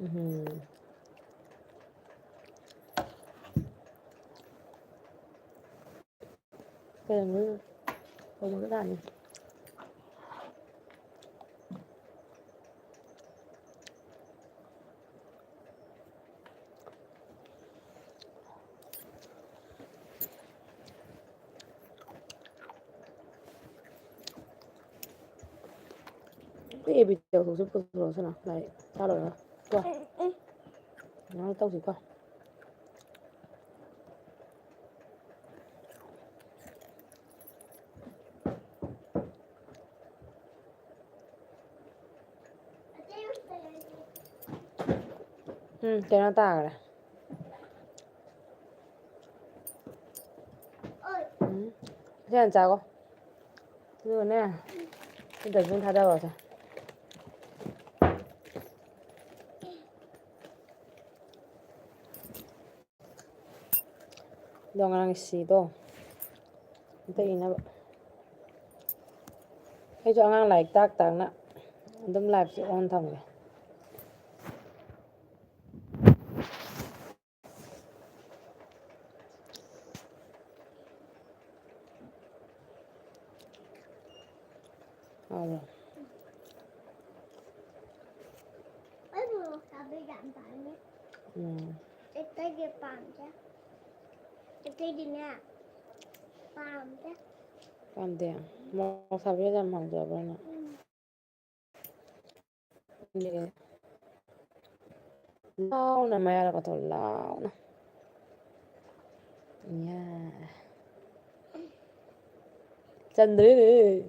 ꯎꯝ꯫ ꯀꯩꯅꯣ ꯇꯧꯕꯒ ꯇꯥꯅꯤ꯫ ꯑꯩ ꯑꯦ ꯕꯤ ꯇꯧꯊꯣꯛꯁꯤ ꯄꯨꯊꯣꯔꯛꯑꯣ ꯁꯅꯥ, ꯂꯥꯏꯔꯤꯛ ꯆꯥ ꯂꯣꯏꯔꯒ꯫ ꯀꯣ? ꯎꯝ, ꯎꯝ꯫ ꯉꯥꯏꯍꯥꯛ ꯇꯧꯁꯤꯀꯣ꯫ ꯎꯝ, ꯀꯩꯅꯣ ꯇꯥꯈ꯭ꯔꯦ꯫ ꯎꯝ, ꯁꯤ ꯍꯥꯟꯅ ꯆꯥꯈꯣ꯫ ꯑꯗꯨꯒꯅꯦ, ꯁꯤ dustbin ꯊꯥꯗꯔꯣꯁꯦ꯫ ꯑꯗꯣ ꯑꯉꯥꯡꯒꯤ ꯁꯤꯗꯣ ꯑꯝꯇ ꯏꯅꯕ꯫ ꯑꯩꯁꯨ ꯑꯉꯥꯡ ꯂꯥꯏꯔꯤꯛ ꯇꯥꯛ ꯇꯥꯛꯅ ꯑꯗꯨꯝ liveꯁꯦ on ꯊꯝꯒꯦ꯫ ꯇꯥꯕ꯭ꯔꯣ? ꯑꯩꯕꯨ ꯃꯣꯔꯣꯛ ꯁꯥꯕ ꯌꯥꯝ ꯄꯥꯝꯃꯦ꯫ ꯎꯝ꯫ ꯑꯇꯩꯗꯤ ꯄꯥꯝꯗꯦ꯫ ꯑꯇꯩꯗꯤꯅꯦ, ꯄꯥꯝꯗꯦ꯫ ꯄꯥꯝꯗꯦ? ꯃꯣꯔꯣꯛ ꯁꯥꯕ ꯌꯥꯝ ꯍꯥꯎꯖꯕ꯭ꯔꯥ ꯅꯪ? ꯎꯝ꯫ ꯂꯥꯎꯅ ꯃꯌꯥꯗ ꯀꯥꯊꯣꯛ ꯂꯥꯎꯅ꯫ ꯌꯥ꯫ ꯆꯟꯗ꯭ꯔꯦꯅꯦ꯫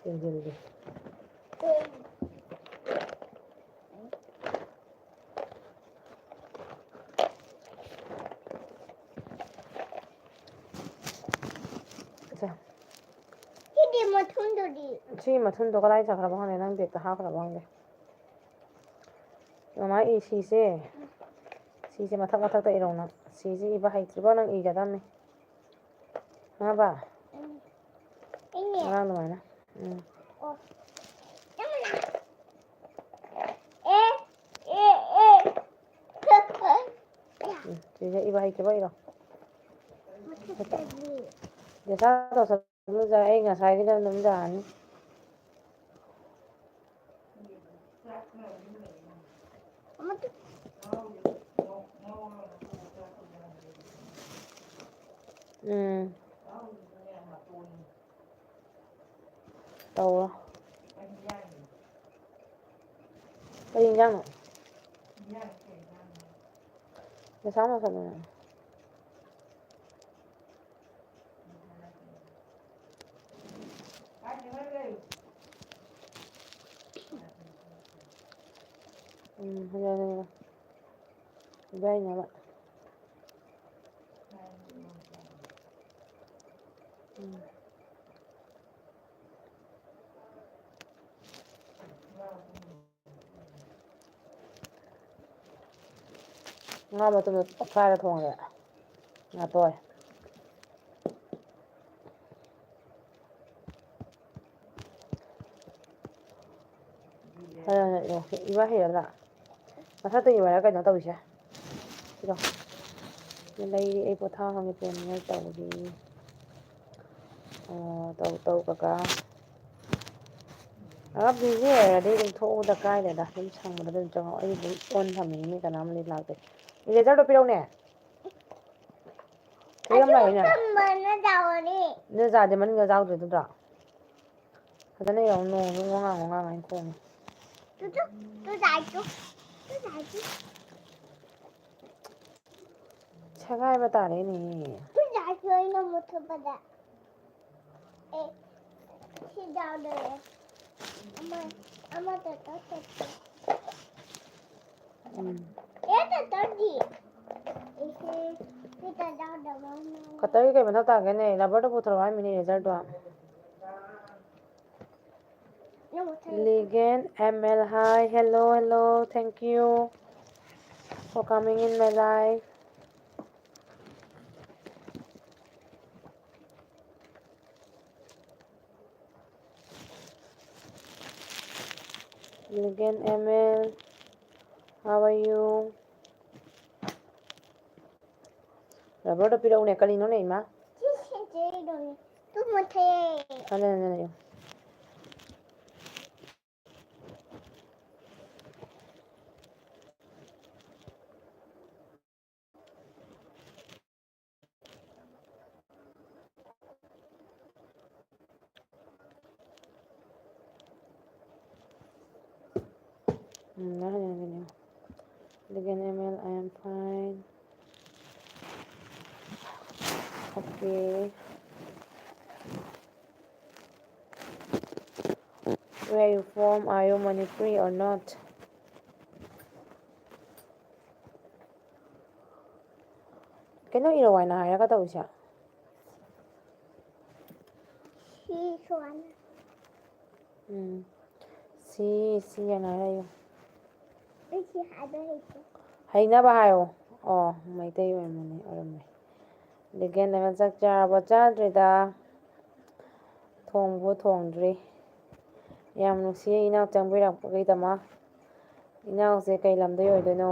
ꯆꯦꯟꯁꯤꯜꯂꯦ꯫ ꯁꯤꯗꯤ ꯃꯊꯨꯟꯗꯨꯗꯤ? ꯁꯤ ꯃꯊꯨꯟꯗꯣ ꯀꯗꯥꯏ ꯆꯠꯈ꯭ꯔꯕ ꯈꯪꯗꯦ, ꯅꯪ ꯕꯦꯛꯇ ꯍꯥꯞꯈ꯭ꯔꯕ ꯈꯪꯗꯦ꯫ ꯃꯃꯥ ꯏ ꯁꯤꯁꯦ, ꯁꯤꯁꯦ ꯃꯊꯛ ꯃꯊꯛꯇ ꯏꯔꯣ ꯅꯪ꯫ ꯁꯤꯁꯦ ꯏꯕ ꯍꯩꯇ꯭ꯔꯤꯕꯣ ꯅꯪ? ꯏꯒꯗꯕꯅꯤ꯫ ꯈꯪꯉꯕ? ꯎꯝ꯫ ꯏꯅꯦ꯫ ꯑꯉꯥꯡ ꯑꯗꯨꯃꯥꯏꯅ꯫ ꯎꯝ꯫ ꯑꯣ꯫ ꯑꯦ, ꯑꯦ, ꯑꯦ꯫ ꯎꯝ, ꯁꯤꯁꯦ ꯏꯕ ꯍꯩꯇ꯭ꯔꯤꯕꯣ ꯏꯔꯣ꯫ ꯃꯊꯛꯇꯒꯤ꯫ ꯖꯦꯁꯥ ꯇꯧꯁꯜꯂꯨ, ꯑꯩ ꯉꯁꯥꯏꯒꯤꯗꯣ ꯑꯗꯨꯝ ꯌꯥꯅꯤ꯫ ꯎꯝ꯫ ꯇꯧꯔꯣ꯫ ꯀꯔꯤ ꯏꯟꯖꯥꯡꯅꯣ? ꯅꯁꯥ ꯃꯁꯥꯗꯅꯦ꯫ ꯎꯝ, ꯍꯣꯏ, ꯍꯣꯏ, ꯍꯣꯏ꯫ ꯏꯕꯥꯏꯅꯦꯕ꯫ ꯎꯝ꯫ ꯉꯥ ꯃꯇꯨꯝꯗꯣ ꯇꯛꯈꯥꯏꯔ ꯊꯣꯡꯉꯒꯦ꯫ ꯉꯥꯇꯣꯏ꯫ ꯍꯣꯏ, ꯍꯣꯏ, ꯍꯣꯏ, ꯏꯕ ꯍꯩꯔꯗ꯭ꯔꯥ? ꯃꯊꯛꯇ ꯏꯕ ꯍꯥꯏꯔ ꯀꯩꯅꯣ ꯇꯧꯔꯤꯁꯦ? ꯁꯤꯗꯣ꯫ ꯂꯩꯔꯤ, ꯑꯩ ꯄꯣꯊꯥ ꯍꯪꯉꯦ ꯄꯣꯟꯅꯤꯡꯉꯥꯏ ꯇꯧꯔꯤ꯫ ꯑꯣ, ꯇꯧ, ꯇꯧ, ꯀꯀꯥ꯫ ꯑꯒ busy ꯑꯣꯏꯔꯗꯤ ꯑꯗꯨꯝ ꯊꯣꯛꯎꯗ ꯀꯥꯏꯗꯦꯗ, ꯑꯗꯨꯝ ꯁꯪꯕꯗ ꯑꯗꯨꯝ ꯆꯪꯉꯛꯑꯣ꯫ ꯑꯩ ꯑꯗꯨꯝ on ꯊꯝꯃꯤꯅꯤ, ꯃꯤ ꯀꯅꯥꯝ ꯂꯥꯛꯇꯦ꯫ Eraserꯗꯣ ꯄꯤꯔꯛꯎꯅꯦ꯫ ꯄꯤꯔꯛꯑꯝ ꯂꯥꯛꯏꯅꯦ꯫ ꯅꯣꯏ ꯖꯥꯗꯤ ꯃꯅꯨꯡꯗ ꯌꯥꯎꯗ꯭ꯔꯦ ꯑꯗꯨꯗꯣ꯫ ꯐꯖꯅ ꯌꯦꯡꯉꯣ, ꯅꯣꯡꯁꯨ ꯉꯣꯉꯥ ꯉꯣꯉꯥ ꯉꯥꯏꯅ ꯈꯣꯡꯉꯦ꯫ ꯇꯨ, ꯇꯨ, ꯇꯨ ꯖꯥꯏ ꯇꯨ, ꯇꯨ ꯖꯥꯏ ꯇꯨ꯫ ꯁꯦꯒꯥꯏꯕ ꯇꯥꯔꯦꯅꯦ꯫ ꯇꯨ ꯖꯥꯏ ꯇꯨ ꯑꯩꯅ ꯃꯨꯊꯠꯄꯗ꯫ ꯑꯦ, ꯁꯤ ꯌꯥꯎꯗꯣꯔꯦ꯫ ꯑꯃ, ꯑꯃ ꯇꯠꯇꯣ, ꯇꯠꯇꯣ꯫ ꯎꯝ꯫ ꯑꯦ, ꯇꯠꯇꯣꯗꯤ꯫ ꯑꯩꯁꯦ ꯁꯤ ꯇꯠ ꯌꯥꯎꯗꯕ ꯑꯃ꯫ Cutterꯒꯤ ꯀꯩ ꯃꯊꯧ ꯇꯥꯒꯦꯅꯦ? Rubberꯗꯣ ꯄꯨꯊꯣꯔꯛꯑꯣ ꯍꯥꯏꯃꯤꯅꯦ, eraserꯗꯣ꯫ Legend M L, hi, hello, hello, thank you for coming in my live. Legend M L, how are you? Rubberꯗꯣ ꯄꯤꯔꯛꯎꯅꯦ, ꯀꯔꯤꯅꯣꯅꯦ, ꯏꯃꯥ? ꯁꯤ ꯁꯦꯟꯆꯨꯔꯤꯗꯣꯅꯦ꯫ ꯇꯨ ꯃꯨꯠꯊꯠꯂꯦ꯫ ꯑꯗꯨꯅꯦ, ꯑꯗꯨꯅꯦ꯫ ꯎꯝ, ꯅꯪ ꯍꯟꯖꯤꯟ ꯍꯟꯖꯤꯟ ꯌꯦꯡꯉꯣ꯫ Legend M L, I am fine. Okay. Where you from? Are you Manipuri or not? ꯀꯩꯅꯣ ꯏꯔꯣ ꯍꯥꯏꯅ ꯍꯥꯏꯔꯒ ꯇꯧꯔꯤꯁꯦ? ꯁꯤ ꯁꯨꯃꯥꯏꯅ꯫ ꯎꯝ꯫ ꯁꯤ, ꯁꯤ ꯍꯥꯏꯅ ꯍꯥꯏꯌꯨ꯫ ꯑꯩ ꯁꯤ ꯍꯥꯏꯕ ꯍꯩꯇꯦ꯫ ꯍꯩꯅꯕ ꯍꯥꯏꯌꯣ꯫ ꯑꯣ, ꯃꯩꯇꯩ ꯑꯣꯏꯔꯝꯃꯅꯤ, ꯑꯣꯏꯔꯝꯃꯦ꯫ Legend M L, ꯆꯥꯛ ꯆꯥꯔꯕꯣ? ꯆꯥꯗ꯭ꯔꯤꯗ꯫ ꯊꯣꯡꯕꯨ ꯊꯣꯡꯗ꯭ꯔꯤ꯫ ꯌꯥꯝ ꯅꯨꯡꯁꯤꯌꯦ ꯏꯅꯥꯎ ꯆꯪꯕꯤꯔꯛꯄꯒꯤꯗꯃꯛ꯫ ꯏꯅꯥꯎꯁꯦ ꯀꯩ ꯂꯝꯗꯩ ꯑꯣꯏꯗꯣꯏꯅꯣ?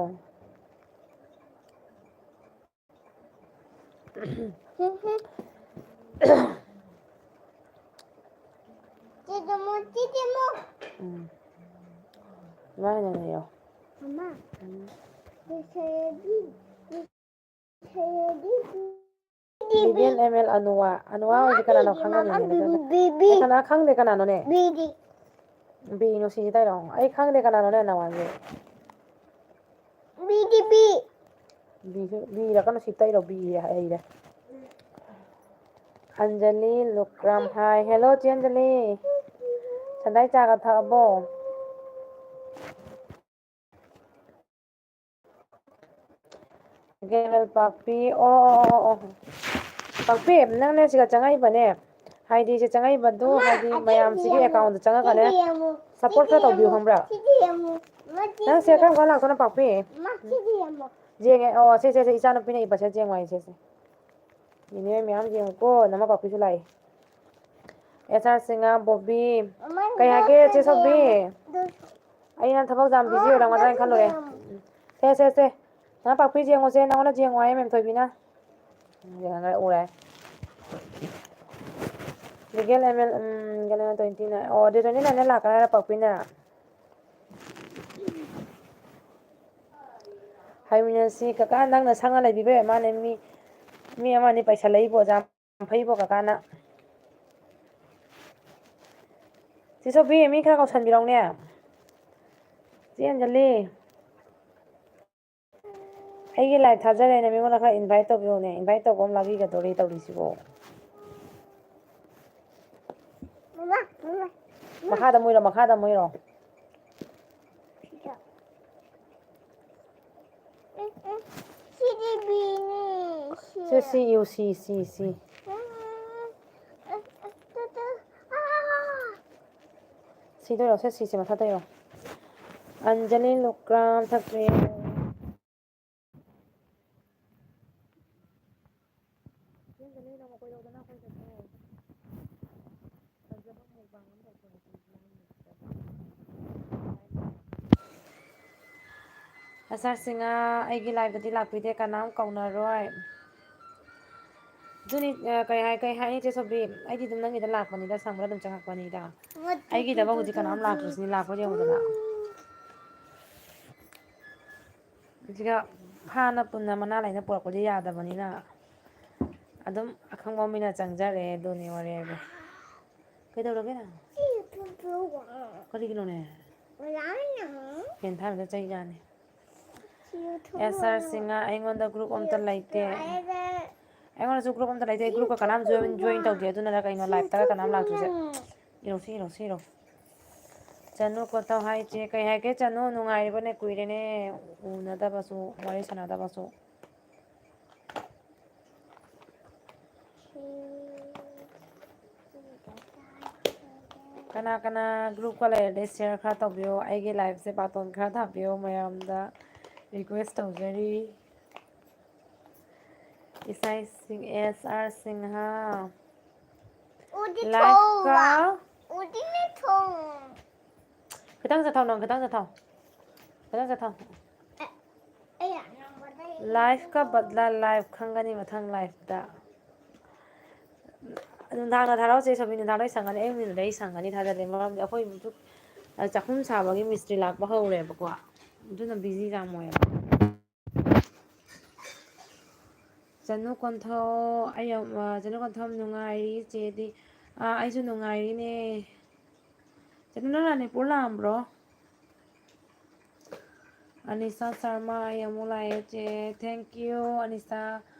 ꯎꯝ꯫ ꯑꯗꯨꯃꯥꯏꯅ ꯂꯩꯌꯣ꯫ ꯎꯝ꯫ ꯂꯤꯒꯦꯜ ꯑꯦꯝ ꯑꯦꯜ ꯑꯅꯨꯋꯥ꯫ ꯑꯅꯨꯋꯥ ꯍꯧꯖꯤꯛ ꯀꯅꯥꯅꯣ ꯈꯪꯉꯝꯃꯤꯅꯦ? ꯕꯤꯕꯤ꯫ ꯑꯩ ꯀꯅꯥ ꯈꯪꯗꯦ, ꯀꯅꯥꯅꯣꯅꯦ? ꯕꯤꯗꯤ꯫ ꯕꯤ ꯅꯨꯡꯁꯤꯁꯤ ꯇꯩꯔꯣ? ꯑꯩ ꯈꯪꯗꯦ ꯀꯅꯥꯅꯣꯅꯦ ꯅꯋꯥꯟꯁꯦ꯫ ꯕꯤꯗꯤ ꯕꯤ꯫ ꯕꯤꯁꯨ ꯕꯤꯔ ꯀꯩꯅꯣ ꯁꯤ ꯇꯩꯔꯣ? ꯕꯤ ꯍꯩꯔꯦ꯫ ꯑꯟꯖꯂꯤ ꯂꯨꯀ꯭ꯔꯥꯝ ꯍꯥꯏ꯫ ꯍꯦꯜꯂꯣ ꯆꯦ ꯑꯟꯖꯂꯤ꯫ ꯁꯟꯗꯥꯏ ꯆꯥꯒ ꯊꯛꯑꯕꯣ? ꯒꯦꯃꯦꯜ ꯄꯥꯛꯄꯤ꯫ ꯑꯣ, ꯑꯣ, ꯑꯣ, ꯑꯣ꯫ ꯄꯥꯛꯄꯤ, ꯅꯪꯅꯦ ꯁꯤꯒ ꯆꯪꯉꯛꯏꯕꯅꯦ꯫ ꯍꯥꯏꯗꯤ ꯁꯤ ꯆꯪꯉꯛꯏꯕꯗꯨ ꯍꯥꯏꯗꯤ ꯃꯌꯥꯝꯁꯤꯒꯤ ꯑꯦꯀꯥꯎꯟꯗ ꯆꯪꯉꯛꯀꯅꯦ꯫ ꯁꯞꯄꯣꯔꯠ ꯈꯔ ꯇꯧꯕꯤꯌꯨ ꯈꯪꯕ꯭ꯔꯥ? ꯅꯪ ꯁꯦ ꯀꯔꯝ ꯀꯥꯟ ꯂꯥꯛꯇꯣꯏꯅꯣ ꯄꯥꯛꯄꯤ? ꯌꯦꯡꯉꯦ꯫ ꯑꯣ, ꯁꯦ, ꯁꯦ, ꯁꯦ, ꯏꯆꯥꯅꯨꯄꯤꯅ ꯏꯕꯁꯦ ꯌꯦꯡꯉꯣ ꯍꯥꯏꯁꯦ, ꯁꯦ꯫ ꯅꯦꯅꯦ ꯃꯌꯥꯝ ꯌꯦꯡꯉꯨꯀꯣ, ꯅꯃꯥ ꯄꯥꯛꯄꯤꯁꯨ ꯂꯥꯛꯏ꯫ ꯑꯦꯁ ꯑꯥꯔ ꯁꯤꯡꯍ, ꯕꯣꯕꯤ꯫ ꯀꯩ ꯍꯥꯏꯒꯦ, ꯆꯦ ꯁꯣꯕꯤ? ꯑꯩꯅ ꯊꯕꯛ ꯌꯥꯝ ꯕꯤꯖꯤ ꯑꯣꯏꯔꯝꯒꯗ꯭ꯔꯥꯅ ꯈꯜꯂꯨꯔꯦ꯫ ꯁꯦ, ꯁꯦ, ꯁꯦ꯫ ꯅꯃꯥ ꯄꯥꯛꯄꯤ ꯌꯦꯡꯉꯨꯁꯦ, ꯅꯉꯣꯟꯗ ꯌꯦꯡꯉꯨ ꯍꯥꯏꯌꯦ ꯃꯦꯝꯊꯣꯏꯕꯤꯅ꯫ ꯌꯦꯡꯉꯒ ꯎꯔꯦ꯫ ꯂꯤꯒꯦꯜ ꯑꯦꯝ ꯑꯦꯜ, ꯎꯝ, ꯀꯩꯅꯣ, ꯇ꯭ꯋꯦꯟꯇꯤ ꯅꯥꯏꯟ꯫ ꯑꯣ, ꯗꯦꯠ ꯇ꯭ꯋꯦꯟꯇꯤ ꯅꯥꯏꯟꯗ ꯂꯥꯛꯀꯅꯤ ꯍꯥꯏꯔ ꯄꯥꯛꯄꯤꯅ꯫ ꯍꯥꯏꯃꯤꯟꯅꯁꯤ ꯀꯀꯥ, ꯅꯪꯅ ꯁꯪꯉ ꯂꯩꯕꯤꯕ ꯑꯣꯏꯔ ꯃꯥꯅꯦ꯫ ꯃꯤ, ꯃꯤ ꯑꯃ ꯑꯅꯤ ꯄꯩꯁꯜꯂꯛꯏꯕꯣ, ꯌꯥꯝ ꯐꯩꯕꯣ ꯀꯀꯥꯅ꯫ ꯆꯦ ꯁꯣꯐꯤ, ꯃꯤ ꯈꯔ ꯀꯧꯁꯟꯕꯤꯔꯛꯎꯅꯦ꯫ ꯆꯦ ꯑꯟꯖꯂꯤ꯫ ꯑꯩꯒꯤ ꯂꯥꯏꯚ ꯊꯥꯖꯔꯦꯅ ꯃꯤꯉꯣꯟꯗ ꯈꯔ ꯏꯟꯚꯥꯏꯠ ꯇꯧꯕꯤꯔꯛꯎꯅꯦ꯫ ꯏꯟꯚꯥꯏꯠ ꯇꯧꯕ ꯑꯃ ꯂꯥꯛꯄꯤꯒꯗꯧꯔꯤ ꯇꯧꯔꯤꯁꯤꯕꯣ꯫ ꯃꯃꯥ, ꯃꯃꯥ, ꯃꯃꯥ꯫ ꯃꯈꯥꯗ ꯃꯣꯏꯔꯣ, ꯃꯈꯥꯗ ꯃꯣꯏꯔꯣ꯫ ꯁꯤꯗ꯫ ꯎꯝ, ꯎꯝ꯫ ꯁꯤꯗꯤ ꯕꯤꯅꯤ, ꯁꯤ꯫ ꯁꯤ, ꯁꯤ, ꯌꯨ, ꯁꯤ, ꯁꯤ, ꯁꯤ꯫ ꯎꯝ, ꯎꯝ, ꯎꯝ, ꯎꯝ, ꯎꯝ, ꯎꯝ꯫ ꯁꯤꯗ ꯌꯦꯡꯉꯣ, ꯁꯦ, ꯁꯤꯁꯦ ꯃꯊꯛꯇ ꯌꯦꯡꯉꯣ꯫ ꯑꯟꯖꯂꯤ ꯂꯨꯀ꯭ꯔꯥꯝ ꯁꯛꯄ ꯌꯦꯡꯉꯣ꯫ ꯆꯦ ꯑꯟꯖꯂꯤ, ꯅꯣꯡꯃ ꯀꯣꯏꯔꯛꯎꯗꯅ ꯑꯩꯈꯣꯏꯗꯁꯨ꯫ ꯐꯖꯕ ꯃꯨꯛꯕꯥꯡ ꯑꯃ ꯇꯧꯊꯣꯔꯛꯀꯦ꯫ ꯑꯦꯁ ꯑꯥꯔ ꯁꯤꯡꯍ, ꯑꯩꯒꯤ ꯂꯥꯏꯚꯇꯗꯤ ꯂꯥꯛꯄꯤꯗꯦ, ꯀꯅꯥꯝ ꯀꯧꯅꯔꯣꯏ꯫ ꯑꯗꯨꯅꯤ, ꯑ, ꯀꯩ ꯍꯥꯏ, ꯀꯩ ꯍꯥꯏꯅꯤ, ꯆꯦ ꯁꯣꯕꯤ? ꯑꯩꯗꯤ ꯑꯗꯨꯝ ꯅꯪꯒꯤꯗ ꯂꯥꯛꯄꯅꯤꯗ, ꯁꯪꯕꯗ ꯑꯗꯨꯝ ꯆꯪꯉꯛꯄꯅꯤꯗ꯫ ꯑꯩꯒꯤꯗꯃꯛ ꯍꯧꯖꯤꯛ ꯀꯅꯥꯝ ꯂꯥꯛꯇ꯭ꯔꯤꯁꯤꯅꯤ, ꯂꯥꯛꯄ ꯌꯦꯡꯉꯨꯗꯅ꯫ ꯍꯧꯖꯤꯛꯀ ꯍꯥꯟꯅ ꯄꯨꯟꯅ ꯃꯅꯥ ꯂꯩꯅ ꯄꯨꯔꯛꯄꯗꯤ ꯌꯥꯗꯕꯅꯤꯅ, ꯑꯗꯨꯝ ꯑꯈꯪꯕ ꯃꯤꯅ ꯆꯪꯖꯔꯦ, ꯑꯗꯨꯅꯤ ꯋꯥꯔꯤ ꯍꯥꯏꯕꯨ꯫ ꯀꯩꯗꯧꯔꯒꯦ ꯅꯪ? ꯀꯔꯤꯒꯤꯅꯣꯅꯦ? ꯐꯦꯟ ꯊꯥꯔꯒ ꯆꯩ ꯆꯥꯅꯤ꯫ ꯑꯦꯁ ꯑꯥꯔ ꯁꯤꯡꯍ, ꯑꯩꯉꯣꯟꯗ ꯒ꯭ꯔꯨꯞ ꯑꯝꯇ ꯂꯩꯇꯦ꯫ ꯑꯩꯉꯣꯟꯗꯁꯨ ꯒ꯭ꯔꯨꯞ ꯑꯝꯇ ꯂꯩꯇꯦ꯫ ꯑꯩ ꯒ꯭ꯔꯨꯞꯀ ꯀꯅꯥꯝ ꯖꯣꯏꯟ, ꯖꯣꯏꯟ ꯇꯧꯗꯦ꯫ ꯑꯗꯨꯅꯔ ꯀꯩꯅꯣ ꯂꯥꯏꯞꯇꯒ ꯀꯅꯥꯝ ꯂꯥꯛꯇ꯭ꯔꯤꯁꯦ? ꯏꯔꯣ ꯁꯤ, ꯏꯔꯣ ꯁꯤ, ꯏꯔꯣ꯫ ꯆꯅꯨ ꯀꯣꯟꯊꯧ ꯍꯥꯏ ꯆꯦ, ꯀꯩ ꯍꯥꯏꯒꯦ ꯆꯅꯨ? ꯅꯨꯡꯉꯥꯏꯔꯤꯕꯅꯦ, ꯀꯨꯏꯔꯦꯅꯦ ꯎꯅꯗꯕꯁꯨ, ꯋꯥꯔꯤ ꯁꯥꯟꯅꯗꯕꯁꯨ꯫ ꯀꯅꯥ ꯀꯅꯥ ꯒ꯭ꯔꯨꯞꯀ ꯂꯩꯔꯗꯤ ꯁꯤꯌꯔ ꯈꯔ ꯇꯧꯕꯤꯌꯣ, ꯑꯩꯒꯤ ꯂꯥꯏꯐꯁꯦ ꯕꯥꯇꯣꯟ ꯈꯔ ꯊꯥꯕꯤꯌꯣ, ꯃꯌꯥꯝꯗ ꯔꯤꯀ꯭ꯋꯦꯁ ꯇꯧꯖꯔꯤ꯫ ꯏꯁꯥꯏ ꯁꯤꯡ, ꯑꯦꯁ ꯑꯥꯔ ꯁꯤꯡꯍ꯫ ꯎꯗꯤ ꯂꯥꯏꯐꯀ ꯊꯣꯡꯕ꯫ ꯎꯗꯤꯅꯦ ꯊꯣꯡ꯫ ꯈꯤꯇꯪ ꯆꯠꯊꯧ ꯅꯪ, ꯈꯤꯇꯪ ꯆꯠꯊꯧ꯫ ꯈꯤꯇꯪ ꯆꯠꯊꯧ꯫ ꯑꯦ, ꯑꯩ ꯅꯝꯕꯔꯗ ꯌꯦꯡꯉꯦ꯫ ꯂꯥꯏꯐꯀ ꯕꯠꯂꯥ ꯂꯥꯏꯐ ꯈꯪꯒꯅꯤ ꯃꯊꯪ ꯂꯥꯏꯐꯇ꯫ ꯅꯨꯡꯗꯥꯡꯗ ꯊꯥꯔꯛꯑꯣ ꯆꯦ ꯁꯣꯕꯤ, ꯅꯨꯡꯗꯥꯡꯗ ꯑꯩ ꯁꯪꯒꯅꯤ, ꯑꯌꯨꯛ ꯅꯨꯡꯊꯤꯜꯗ ꯑꯩ ꯁꯪꯒꯅꯤ ꯊꯥꯖꯗꯦ꯫ ꯃꯔꯝꯗꯤ ꯑꯩꯈꯣꯏ ꯍꯧꯖꯤꯛ ꯆꯥꯛꯈꯨꯝ ꯁꯥꯕꯒꯤ ꯃꯤꯁꯇ꯭ꯔꯤ ꯂꯥꯛꯄ ꯍꯧꯔꯦꯕꯀꯣ, ꯑꯗꯨꯅ ꯕꯤꯖꯤ ꯌꯥꯝ ꯑꯣꯏꯌꯦꯕ꯫ ꯆꯅꯨ ꯀꯣꯟꯊꯧ, ꯑꯩ ꯌꯥꯝ, ꯑ, ꯆꯅꯨ ꯀꯣꯟꯊꯧ ꯌꯥꯝ ꯅꯨꯡꯉꯥꯏꯔꯤ, ꯆꯦꯗꯤ? ꯑ, ꯑꯩꯁꯨ ꯅꯨꯡꯉꯥꯏꯔꯤꯅꯦ꯫ ꯆꯅꯨ, ꯅꯪ ꯃꯅꯤꯄꯨꯔ ꯂꯥꯛꯑꯝꯕ꯭ꯔꯣ? ꯑꯅꯤꯁꯥ ꯁꯔꯃ, ꯑꯩ ꯑꯃꯨꯛ ꯂꯥꯛꯑꯦ, ꯆꯦ꯫ Thank you, ꯑꯅꯤꯁꯥ꯫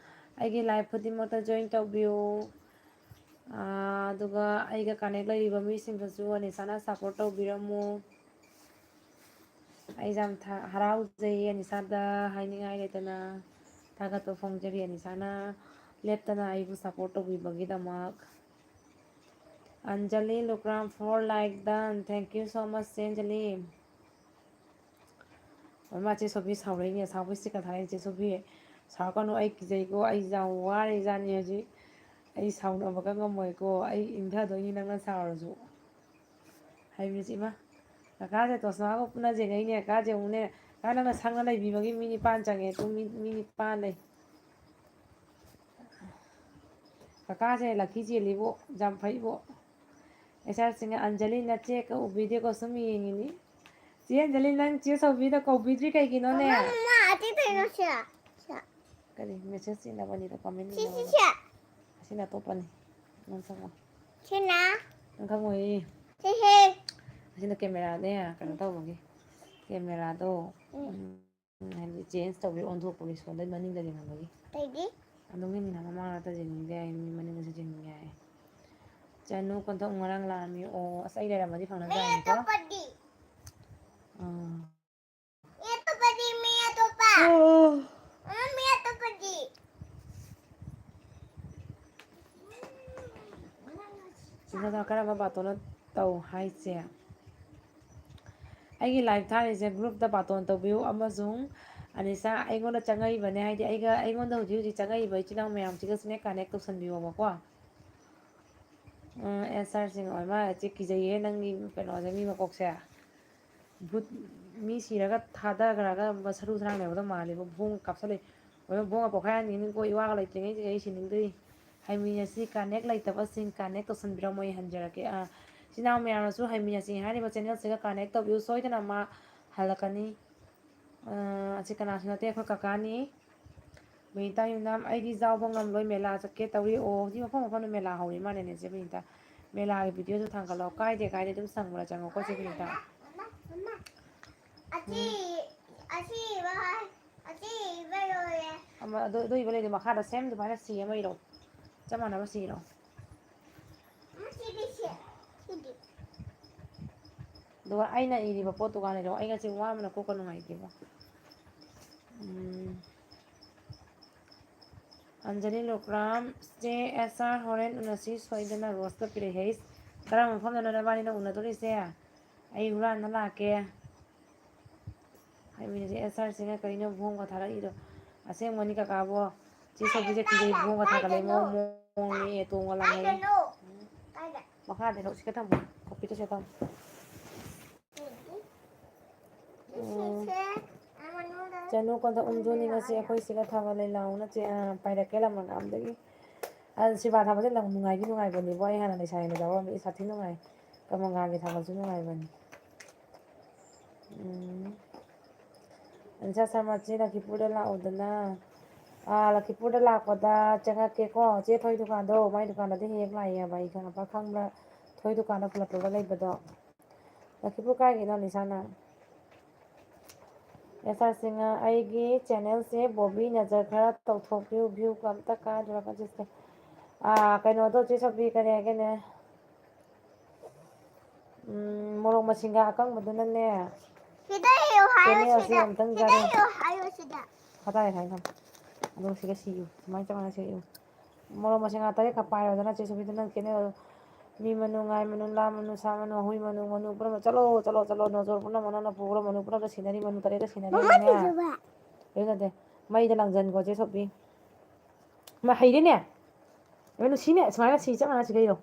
ꯑꯩꯒꯤ ꯂꯥꯏꯐ ꯈꯨꯗꯤꯡꯃꯛꯇ ꯖꯣꯏꯟ ꯇꯧꯕꯤꯌꯨ꯫ ꯑ, ꯑꯗꯨꯒ ꯑꯩꯒ ꯀꯅꯦꯛ ꯂꯩꯔꯤꯕ ꯃꯤꯁꯤꯡꯗꯁꯨ ꯑꯅꯤꯁꯥꯅ ꯁꯞꯄꯣꯔꯠ ꯇꯧꯕꯤꯔꯝꯃꯨ꯫ ꯑꯩ ꯌꯥꯝ ꯊꯥ-, ꯍꯔꯥꯎꯖꯩ ꯑꯅꯤꯁꯥꯗ ꯍꯥꯏꯅꯤꯡꯉꯥꯏ ꯂꯩꯇꯅ ꯊꯥꯒꯠꯄ ꯐꯣꯡꯖꯔꯤ꯫ ꯑꯅꯤꯁꯥꯅ ꯂꯦꯞꯇꯅ ꯑꯩꯕꯨ ꯁꯞꯄꯣꯔꯠ ꯇꯧꯕꯤꯕꯒꯤꯗꯃꯛ꯫ Anjali Lukram, four like done. Thank you so much, ꯆꯦ ꯑꯟꯖꯂꯤ꯫ ꯃꯃꯥ, ꯆꯦ ꯁꯣꯐꯤ ꯁꯥꯎꯔꯛꯏꯅꯦ, ꯁꯥꯎꯕꯩ sticker ꯊꯥꯔꯛꯏꯅꯦ꯫ ꯆꯦ ꯁꯣꯐꯤ, ꯁꯥꯎꯔꯛꯀꯅꯨ, ꯑꯩ ꯀꯤꯖꯩꯀꯣ, ꯑꯩ ꯌꯥꯝ ꯋꯥꯔꯦ ꯏꯆꯥꯅꯤ ꯍꯧꯖꯤꯛ꯫ ꯑꯩ ꯁꯥꯎꯅꯕꯒ ꯉꯝꯃꯣꯏꯀꯣ, ꯑꯩ ꯏꯪꯊꯗꯣꯏꯅꯤ ꯅꯪꯅ ꯁꯥꯎꯔꯁꯨ꯫ ꯍꯥꯏꯕꯤꯔꯁꯤ, ꯏꯃꯥ, ꯀꯀꯥꯁꯦ ꯇꯣꯁꯅꯥꯒ ꯄꯨꯟꯅ ꯌꯦꯡꯉꯛꯏꯅꯦ꯫ ꯀꯀꯥꯁꯦ ꯑꯃꯨꯛꯅꯦ, ꯀꯀꯥ ꯅꯪꯅ ꯁꯪꯅ ꯂꯩꯕꯤꯕꯒꯤ ꯃꯤ ꯅꯤꯄꯥꯟ ꯆꯪꯉꯦ꯫ ꯄꯨꯡ ꯃꯤ, ꯃꯤ ꯅꯤꯄꯥꯟ ꯂꯩ꯫ ꯀꯀꯥꯁꯦ ꯂꯛꯀꯤ ꯆꯦꯜꯂꯤꯕꯣ, ꯌꯥꯝ ꯐꯩꯕꯣ꯫ ꯑꯦꯁ ꯑꯥꯔ ꯁꯤꯡꯅ, "ꯑꯟꯖꯂꯤ, ꯅꯆꯦ ꯀꯧꯕꯤꯗꯦꯀꯣ, ꯁꯨꯝ ꯌꯦꯡꯉꯤꯅꯤ"꯫ ꯆꯦ ꯑꯟꯖꯂꯤ, ꯅꯪ ꯆꯦ ꯁꯧꯕꯤꯗ ꯀꯧꯕꯤꯗ꯭ꯔꯤ ꯀꯩꯒꯤꯅꯣꯅꯦ? ꯃꯃꯥ, ꯃꯃꯥ, ꯑꯇꯩ ꯀꯩꯅꯣ ꯁꯤꯔ? ꯁꯤꯔ? ꯀꯔꯤ? ꯃꯦꯁꯦꯖ ꯏꯅꯕꯅꯤꯗ, ꯀꯃꯦꯟ ꯁꯤ, ꯁꯤ, ꯏꯅꯕꯅꯤ꯫ ꯁꯤ꯫ ꯑꯁꯤꯅ ꯑꯇꯣꯞꯄꯅꯤ꯫ ꯅꯪ ꯆꯪꯉꯣ꯫ ꯁꯤꯅ? ꯅꯪ ꯈꯪꯉꯣꯏꯌꯦ꯫ ꯁꯤ, ꯁꯤ꯫ ꯑꯁꯤꯅ ꯀꯦꯃꯦꯔꯥꯅꯦ, ꯀꯩꯅꯣ ꯇꯧꯕꯒꯤ꯫ ꯀꯦꯃꯦꯔꯥꯗꯣ, ꯎꯝ꯫ ꯎꯝ, ꯍꯥꯏꯗꯤ ꯆꯦꯟꯖ ꯇꯧꯕꯒꯤ, ꯑꯣꯟꯊꯣꯛꯄꯒꯤ, ꯁꯣꯝꯗꯩ ꯃꯅꯤꯡꯗ ꯌꯦꯡꯍꯟꯕꯒꯤ꯫ ꯑꯇꯩꯗꯤ? ꯑꯗꯨꯝ ꯌꯦꯡꯅꯤꯡꯉꯦ, ꯃꯃꯥꯡ ꯃꯔꯛꯇ ꯌꯦꯡꯅꯤꯡꯗꯦ ꯍꯥꯏ, ꯃꯤ ꯃꯅꯤꯡꯗꯁꯨ ꯌꯦꯡꯅꯤꯡꯉꯦ ꯍꯥꯏ꯫ ꯆꯅꯨ ꯀꯣꯟꯊꯧ ꯉꯔꯥꯡ ꯂꯥꯛꯑꯝꯃꯤ꯫ ꯑꯣ, ꯑꯁ, ꯑꯩ ꯂꯩꯔꯝꯃꯗꯤ ꯐꯪꯅ ꯃꯤ ꯇꯥꯔꯅꯤꯀꯣ꯫ ꯑꯇꯣꯞꯄꯗꯤ? ꯑꯥ꯫ ꯃꯤ ꯑꯇꯣꯞꯄꯗꯤ, ꯃꯤ ꯑꯇꯣꯞꯄ꯫ ꯑꯣ꯫ ꯑ, ꯃꯤ ꯑꯇꯣꯞꯄꯗꯤ? ꯁꯤꯗ ꯀꯔꯝꯕ ꯕꯥꯇꯣꯟꯅ ꯇꯧ ꯍꯥꯏꯁꯦ? ꯑꯩꯒꯤ ꯂꯥꯏꯚ ꯊꯥꯔꯤꯁꯦ ꯒ꯭ꯔꯨꯞꯇ ꯕꯥꯇꯣꯟ ꯇꯧꯕꯤꯌꯨ ꯑꯃꯁꯨꯡ ꯑꯅꯤꯁꯥ ꯑꯩꯉꯣꯟꯗ ꯆꯪꯉꯛꯏꯕꯅꯦ, ꯍꯥꯏꯗꯤ ꯑꯩꯒ, ꯑꯩꯉꯣꯟꯗ ꯍꯧꯖꯤꯛ ꯍꯧꯖꯤꯛ ꯆꯪꯉꯛꯏꯕ ꯏꯆꯤꯜ ꯏꯅꯥꯎ ꯃꯌꯥꯝꯁꯤꯒꯁꯨꯅꯦ ꯀꯅꯦꯛ ꯇꯧꯁꯟꯕꯤꯌꯣꯕꯀꯣ꯫ ꯎꯝ, ꯑꯦꯁ ꯑꯥꯔ ꯁꯤꯡ ꯑꯣꯏ ꯃꯥꯜꯂꯦ꯫ ꯆꯦ, ꯀꯤꯖꯩꯌꯦ ꯅꯪꯒꯤ ꯀꯩꯅꯣꯁꯦ, ꯃꯤ ꯃꯀꯣꯛꯁꯦ꯫ ꯚꯨꯠ, ꯃꯤ ꯁꯤꯔꯒ ꯊꯥꯗꯈ꯭ꯔꯒ ꯁꯔꯨ ꯁꯔꯥꯡ ꯂꯩꯕꯗꯣ ꯃꯥꯜꯂꯦꯕ꯫ ꯕꯣꯝ ꯀꯥꯞꯁꯜꯂꯛꯏ꯫ ꯑꯣꯏꯕ ꯕꯣꯝꯒ ꯄꯣꯈꯥꯏꯍꯟꯈꯤꯅꯤꯀꯣ, ꯏꯋꯥꯒ ꯂꯩꯇ꯭ꯔꯤꯉꯩꯁꯤꯗ ꯑꯩ ꯁꯤꯅꯤꯡꯗ꯭ꯔꯤ꯫ ꯍꯩꯃꯤꯟꯅꯁꯤ, ꯀꯅꯦꯛ ꯂꯩꯇꯕꯁꯤꯡ ꯀꯅꯦꯛ ꯇꯧꯁꯟꯕꯤꯔꯝꯃꯣ, ꯑꯩ ꯍꯟꯖꯔꯛꯀꯦ꯫ ꯑꯥ, ꯏꯆꯤꯟ ꯏꯅꯥꯎ ꯃꯌꯥꯝꯅꯁꯨ ꯍꯩꯃꯤꯟꯅꯁꯤ ꯍꯥꯏꯔꯤꯕ ꯆꯦꯅꯦꯜꯁꯤꯒ ꯀꯅꯦꯛ ꯇꯧꯕꯤꯌꯨ, ꯁꯣꯏꯗꯅ ꯃꯥ ꯍꯜꯂꯛꯀꯅꯤ꯫ ꯑꯥ, ꯑꯁꯤ ꯀꯅꯥꯁꯨ ꯅꯠꯇꯦ, ꯑꯩꯈꯣꯏ ꯀꯀꯥꯅꯤ꯫ ꯕꯤꯅꯤꯇꯥ ꯌꯨꯝꯅꯥꯝ, ꯑꯩꯗꯤ ꯌꯥꯎꯕ ꯉꯝꯂꯣꯏ, ꯃꯦꯂꯥ ꯆꯠꯀꯦ ꯇꯧꯔꯤ꯫ ꯑꯣ, ꯍꯧꯖꯤꯛ ꯃꯐꯝ ꯃꯐꯝꯗ ꯃꯦꯂꯥ ꯍꯧꯔꯤ ꯃꯥꯜꯂꯦꯅꯦ, ꯆꯦ ꯕꯤꯅꯤꯇꯥ꯫ ꯃꯦꯂꯥꯒꯤ ꯚꯤꯗꯤꯑꯣꯁꯨ ꯊꯥꯡꯒꯠꯂꯣ꯫ ꯀꯥꯏꯗꯦ, ꯀꯥꯏꯗꯦ, ꯑꯗꯨꯝ ꯁꯪꯕꯗ ꯆꯪꯉꯛꯑꯣꯀꯣ, ꯆꯦ ꯕꯤꯅꯤꯇꯥ꯫ ꯃꯃꯥ, ꯃꯃꯥ, ꯑꯁꯤ, ꯎꯝ꯫ ꯑꯁꯤ ꯏꯕ-, ꯑꯁꯤ ꯏꯕ ꯂꯣꯏꯔꯦ꯫ ꯑꯃ, ꯑꯗꯨ, ꯑꯗꯨ ꯏꯕ ꯂꯣꯏꯔꯗꯤ ꯃꯈꯥꯗ ꯁꯦꯝ ꯑꯗꯨꯃꯥꯏꯅ ꯁꯤ ꯑꯃ ꯏꯔꯣ꯫ ꯆꯞ ꯃꯥꯟꯅꯕ ꯁꯤ ꯏꯔꯣ꯫ ꯃꯃꯥ, ꯁꯤꯗꯤ ꯁꯤ, ꯁꯤꯗꯤ꯫ ꯑꯗꯨꯒ ꯑꯩꯅ ꯏꯔꯤꯕ ꯄꯣꯠꯇꯨ ꯀꯥꯟꯅ ꯏꯔꯣ꯫ ꯑꯩ ꯉꯁꯤ ꯋꯥꯕꯅ ꯀꯣꯛꯀ ꯅꯨꯡꯉꯥꯏꯇꯦꯕꯣ꯫ ꯎꯝ꯫ ꯑꯟꯖꯂꯤ ꯂꯣꯀ꯭ꯔꯥꯝ, ꯆꯦ ꯑꯦꯁ ꯑꯥꯔ, ꯍꯣꯔꯦꯟ ꯎꯅꯁꯤ ꯁꯣꯏꯗꯅ, ꯔꯣꯁꯀ ꯄꯤꯔꯛꯑꯦ꯫ ꯍꯩꯁ, ꯀꯔꯝꯕ ꯃꯐꯝꯗꯅꯣ ꯅꯕꯥꯅꯤꯅ ꯎꯅꯗꯣꯔꯤꯁꯦ? ꯑꯩ ꯍꯨꯔꯥꯟꯅ ꯂꯥꯛꯀꯦ꯫ ꯍꯥꯏꯃꯤꯟꯅꯁꯤ꯫ ꯑꯦꯁ ꯑꯥꯔ ꯁꯤꯅ ꯀꯔꯤꯅꯣ ꯕꯣꯝꯒ ꯊꯥꯔꯛꯏꯗꯣ? ꯑꯁꯦꯡꯕꯅꯤ ꯀꯀꯥꯕꯣ꯫ ꯆꯦ ꯁꯣꯐꯤꯁꯦ ꯀꯤꯖꯩ, ꯕꯣꯝꯒ ꯊꯥꯒꯠꯂꯛꯏ, ꯃꯑꯣꯡ ꯃꯑꯣꯡꯅꯤ, ꯇꯣꯡꯒ ꯂꯥꯡꯉꯛꯏ꯫ ꯀꯥꯏꯗꯅꯣ? ꯀꯥꯏꯗ? ꯃꯈꯥꯗ ꯂꯧꯁꯤꯒ ꯊꯝꯃꯣ꯫ ꯀꯣꯄꯤꯗ ꯁꯦ ꯊꯝꯃꯣ꯫ ꯎꯝ꯫ ꯁꯤꯁꯦ ꯃꯅꯨꯡꯗ ꯆꯅꯨ ꯀꯣꯟꯗ ꯎꯝꯖꯨꯅꯤ ꯉꯁꯤ ꯑꯩꯈꯣꯏ ꯁꯤꯒ ꯊꯥꯕ ꯂꯩ ꯂꯥꯎꯅ ꯆꯦ-, ꯑ, ꯄꯥꯏꯔꯛꯀꯦ ꯂꯃꯟ ꯑꯝꯗꯒꯤ꯫ ꯑ, ꯁꯤꯕꯥ ꯊꯥꯕꯁꯦ ꯂꯪ ꯅꯨꯡꯉꯥꯏꯗꯤ ꯅꯨꯡꯉꯥꯏꯕꯅꯦꯕꯣ꯫ ꯑꯩ ꯍꯥꯟꯅ ꯂꯩꯁꯥꯔꯤꯉꯩꯗ ꯌꯥꯎꯔꯝꯃꯤ꯫ ꯏꯁ, ꯁꯥꯊꯤ ꯅꯨꯡꯉꯥꯏ꯫ ꯀꯃꯪꯒꯥꯒꯤ ꯊꯥꯕꯁꯨ ꯅꯨꯡꯉꯥꯏꯕꯅꯤ꯫ ꯎꯝ꯫ ꯑꯟꯁꯥ ꯁꯔꯃ, ꯆꯦ ꯂꯈꯤꯄꯨꯔꯗ ꯂꯥꯛꯎꯗꯅ꯫ ꯑꯥ, ꯂꯈꯤꯄꯨꯔꯗ ꯂꯥꯛꯄꯗ ꯆꯪꯉꯛꯀꯦꯀꯣ꯫ ꯆꯦ ꯊꯣꯏ ꯗꯨꯀꯥꯟꯗꯣ, ꯃꯥꯏ ꯗꯨꯀꯥꯟꯗꯗꯤ ꯍꯦꯛ ꯍꯦꯛ ꯂꯥꯛꯑꯦꯕ꯫ ꯑꯩ ꯈꯪꯉꯕ? ꯈꯪꯕ꯭ꯔꯥ? ꯊꯣꯏ ꯗꯨꯀꯥꯟꯗ ꯄꯨꯂꯞ ꯄꯨꯂꯞ ꯂꯩꯕꯗꯣ꯫ ꯂꯈꯤꯄꯨꯔ ꯀꯥꯏꯒꯤꯅꯣ, ꯅꯤꯁꯥꯅ? ꯑꯦꯁ ꯑꯥꯔ ꯁꯤꯡꯍ, ꯑꯩꯒꯤ ꯆꯦꯅꯦꯜꯁꯦ ꯕꯣꯕꯤ ꯅꯖꯔ ꯈꯔ ꯇꯧꯊꯣꯛꯄꯤꯌꯨ, ꯚ꯭ꯌꯨꯒ ꯑꯝꯇ ꯀꯥꯗ꯭ꯔꯕ ꯁꯤꯁꯦ꯫ ꯑꯥ, ꯀꯩꯅꯣꯗꯣ, ꯆꯦ ꯁꯣꯐꯤ, ꯀꯔꯤ ꯍꯥꯏꯒꯦꯅꯦ? ꯎꯝ, ꯃꯣꯔꯣꯛ ꯃꯁꯤꯡꯒ ꯑꯀꯪꯕꯗꯨꯅꯅꯦ, ꯁꯤꯗ ꯏꯌꯨ ꯍꯥꯏꯌꯣ, ꯆꯦꯅꯦꯜꯁꯦ ꯁꯤꯗ꯫ ꯑꯝꯇꯪ ꯁꯤꯗ ꯆꯥꯔꯣ꯫ ꯏꯌꯨ ꯍꯥꯏꯌꯣ, ꯁꯤꯗ꯫ ꯍꯥꯏꯇꯥꯔꯦ, ꯍꯥꯏ ꯊꯝꯃꯣ꯫ ꯑꯗꯨꯒ ꯁꯤꯒ ꯁꯤꯌꯨ꯫ ꯁꯨꯃꯥꯏꯅ ꯆꯞ ꯃꯥꯟꯅ ꯁꯤꯒ ꯏꯌꯨ꯫ ꯃꯣꯔꯣꯛ ꯃꯁꯤꯡꯒ ꯇꯔꯦꯠꯈꯛ ꯄꯥꯏꯔꯣꯗꯅ, ꯆꯦ ꯁꯣꯐꯤꯗ ꯅꯪ ꯆꯦꯅꯦꯜ ꯃꯤ ꯃꯅꯨ, ꯉꯥꯏ ꯃꯅꯨ, ꯂꯥ ꯃꯅꯨ, ꯁꯥ ꯃꯅꯨ, ꯍꯨꯏ ꯃꯅꯨ, ꯉꯥꯅꯨ ꯄꯨꯝꯅꯃꯛ ꯆꯠꯂꯣ, ꯆꯠꯂꯣ, ꯆꯠꯂꯣ, ꯅꯣꯖꯣꯔ ꯄꯨꯝꯅꯃꯛ ꯅꯪꯅ ꯄꯨꯈ꯭ꯔꯣ, ꯃꯅꯨ ꯄꯨꯝꯅꯃꯛꯇ ꯁꯤꯅꯔꯤ, ꯃꯅꯨ ꯇꯔꯦꯠꯇ ꯁꯤꯅꯔꯤ ꯃꯃꯥ ꯍꯥꯏꯅ꯫ ꯁꯤꯁꯨꯕ꯫ ꯑꯗꯨ ꯅꯠꯇꯦ, ꯃꯩꯗ ꯂꯪꯖꯟꯈꯣ, ꯆꯦ ꯁꯣꯐꯤ꯫ ꯃꯥ ꯍꯩꯔꯦꯅꯦ꯫ ꯃꯅꯨ ꯁꯤꯅꯦ, ꯁꯨꯃꯥꯏꯅ ꯁꯤ ꯆꯞ ꯃꯥꯟꯅ ꯁꯤ ꯂꯩꯔꯣ꯫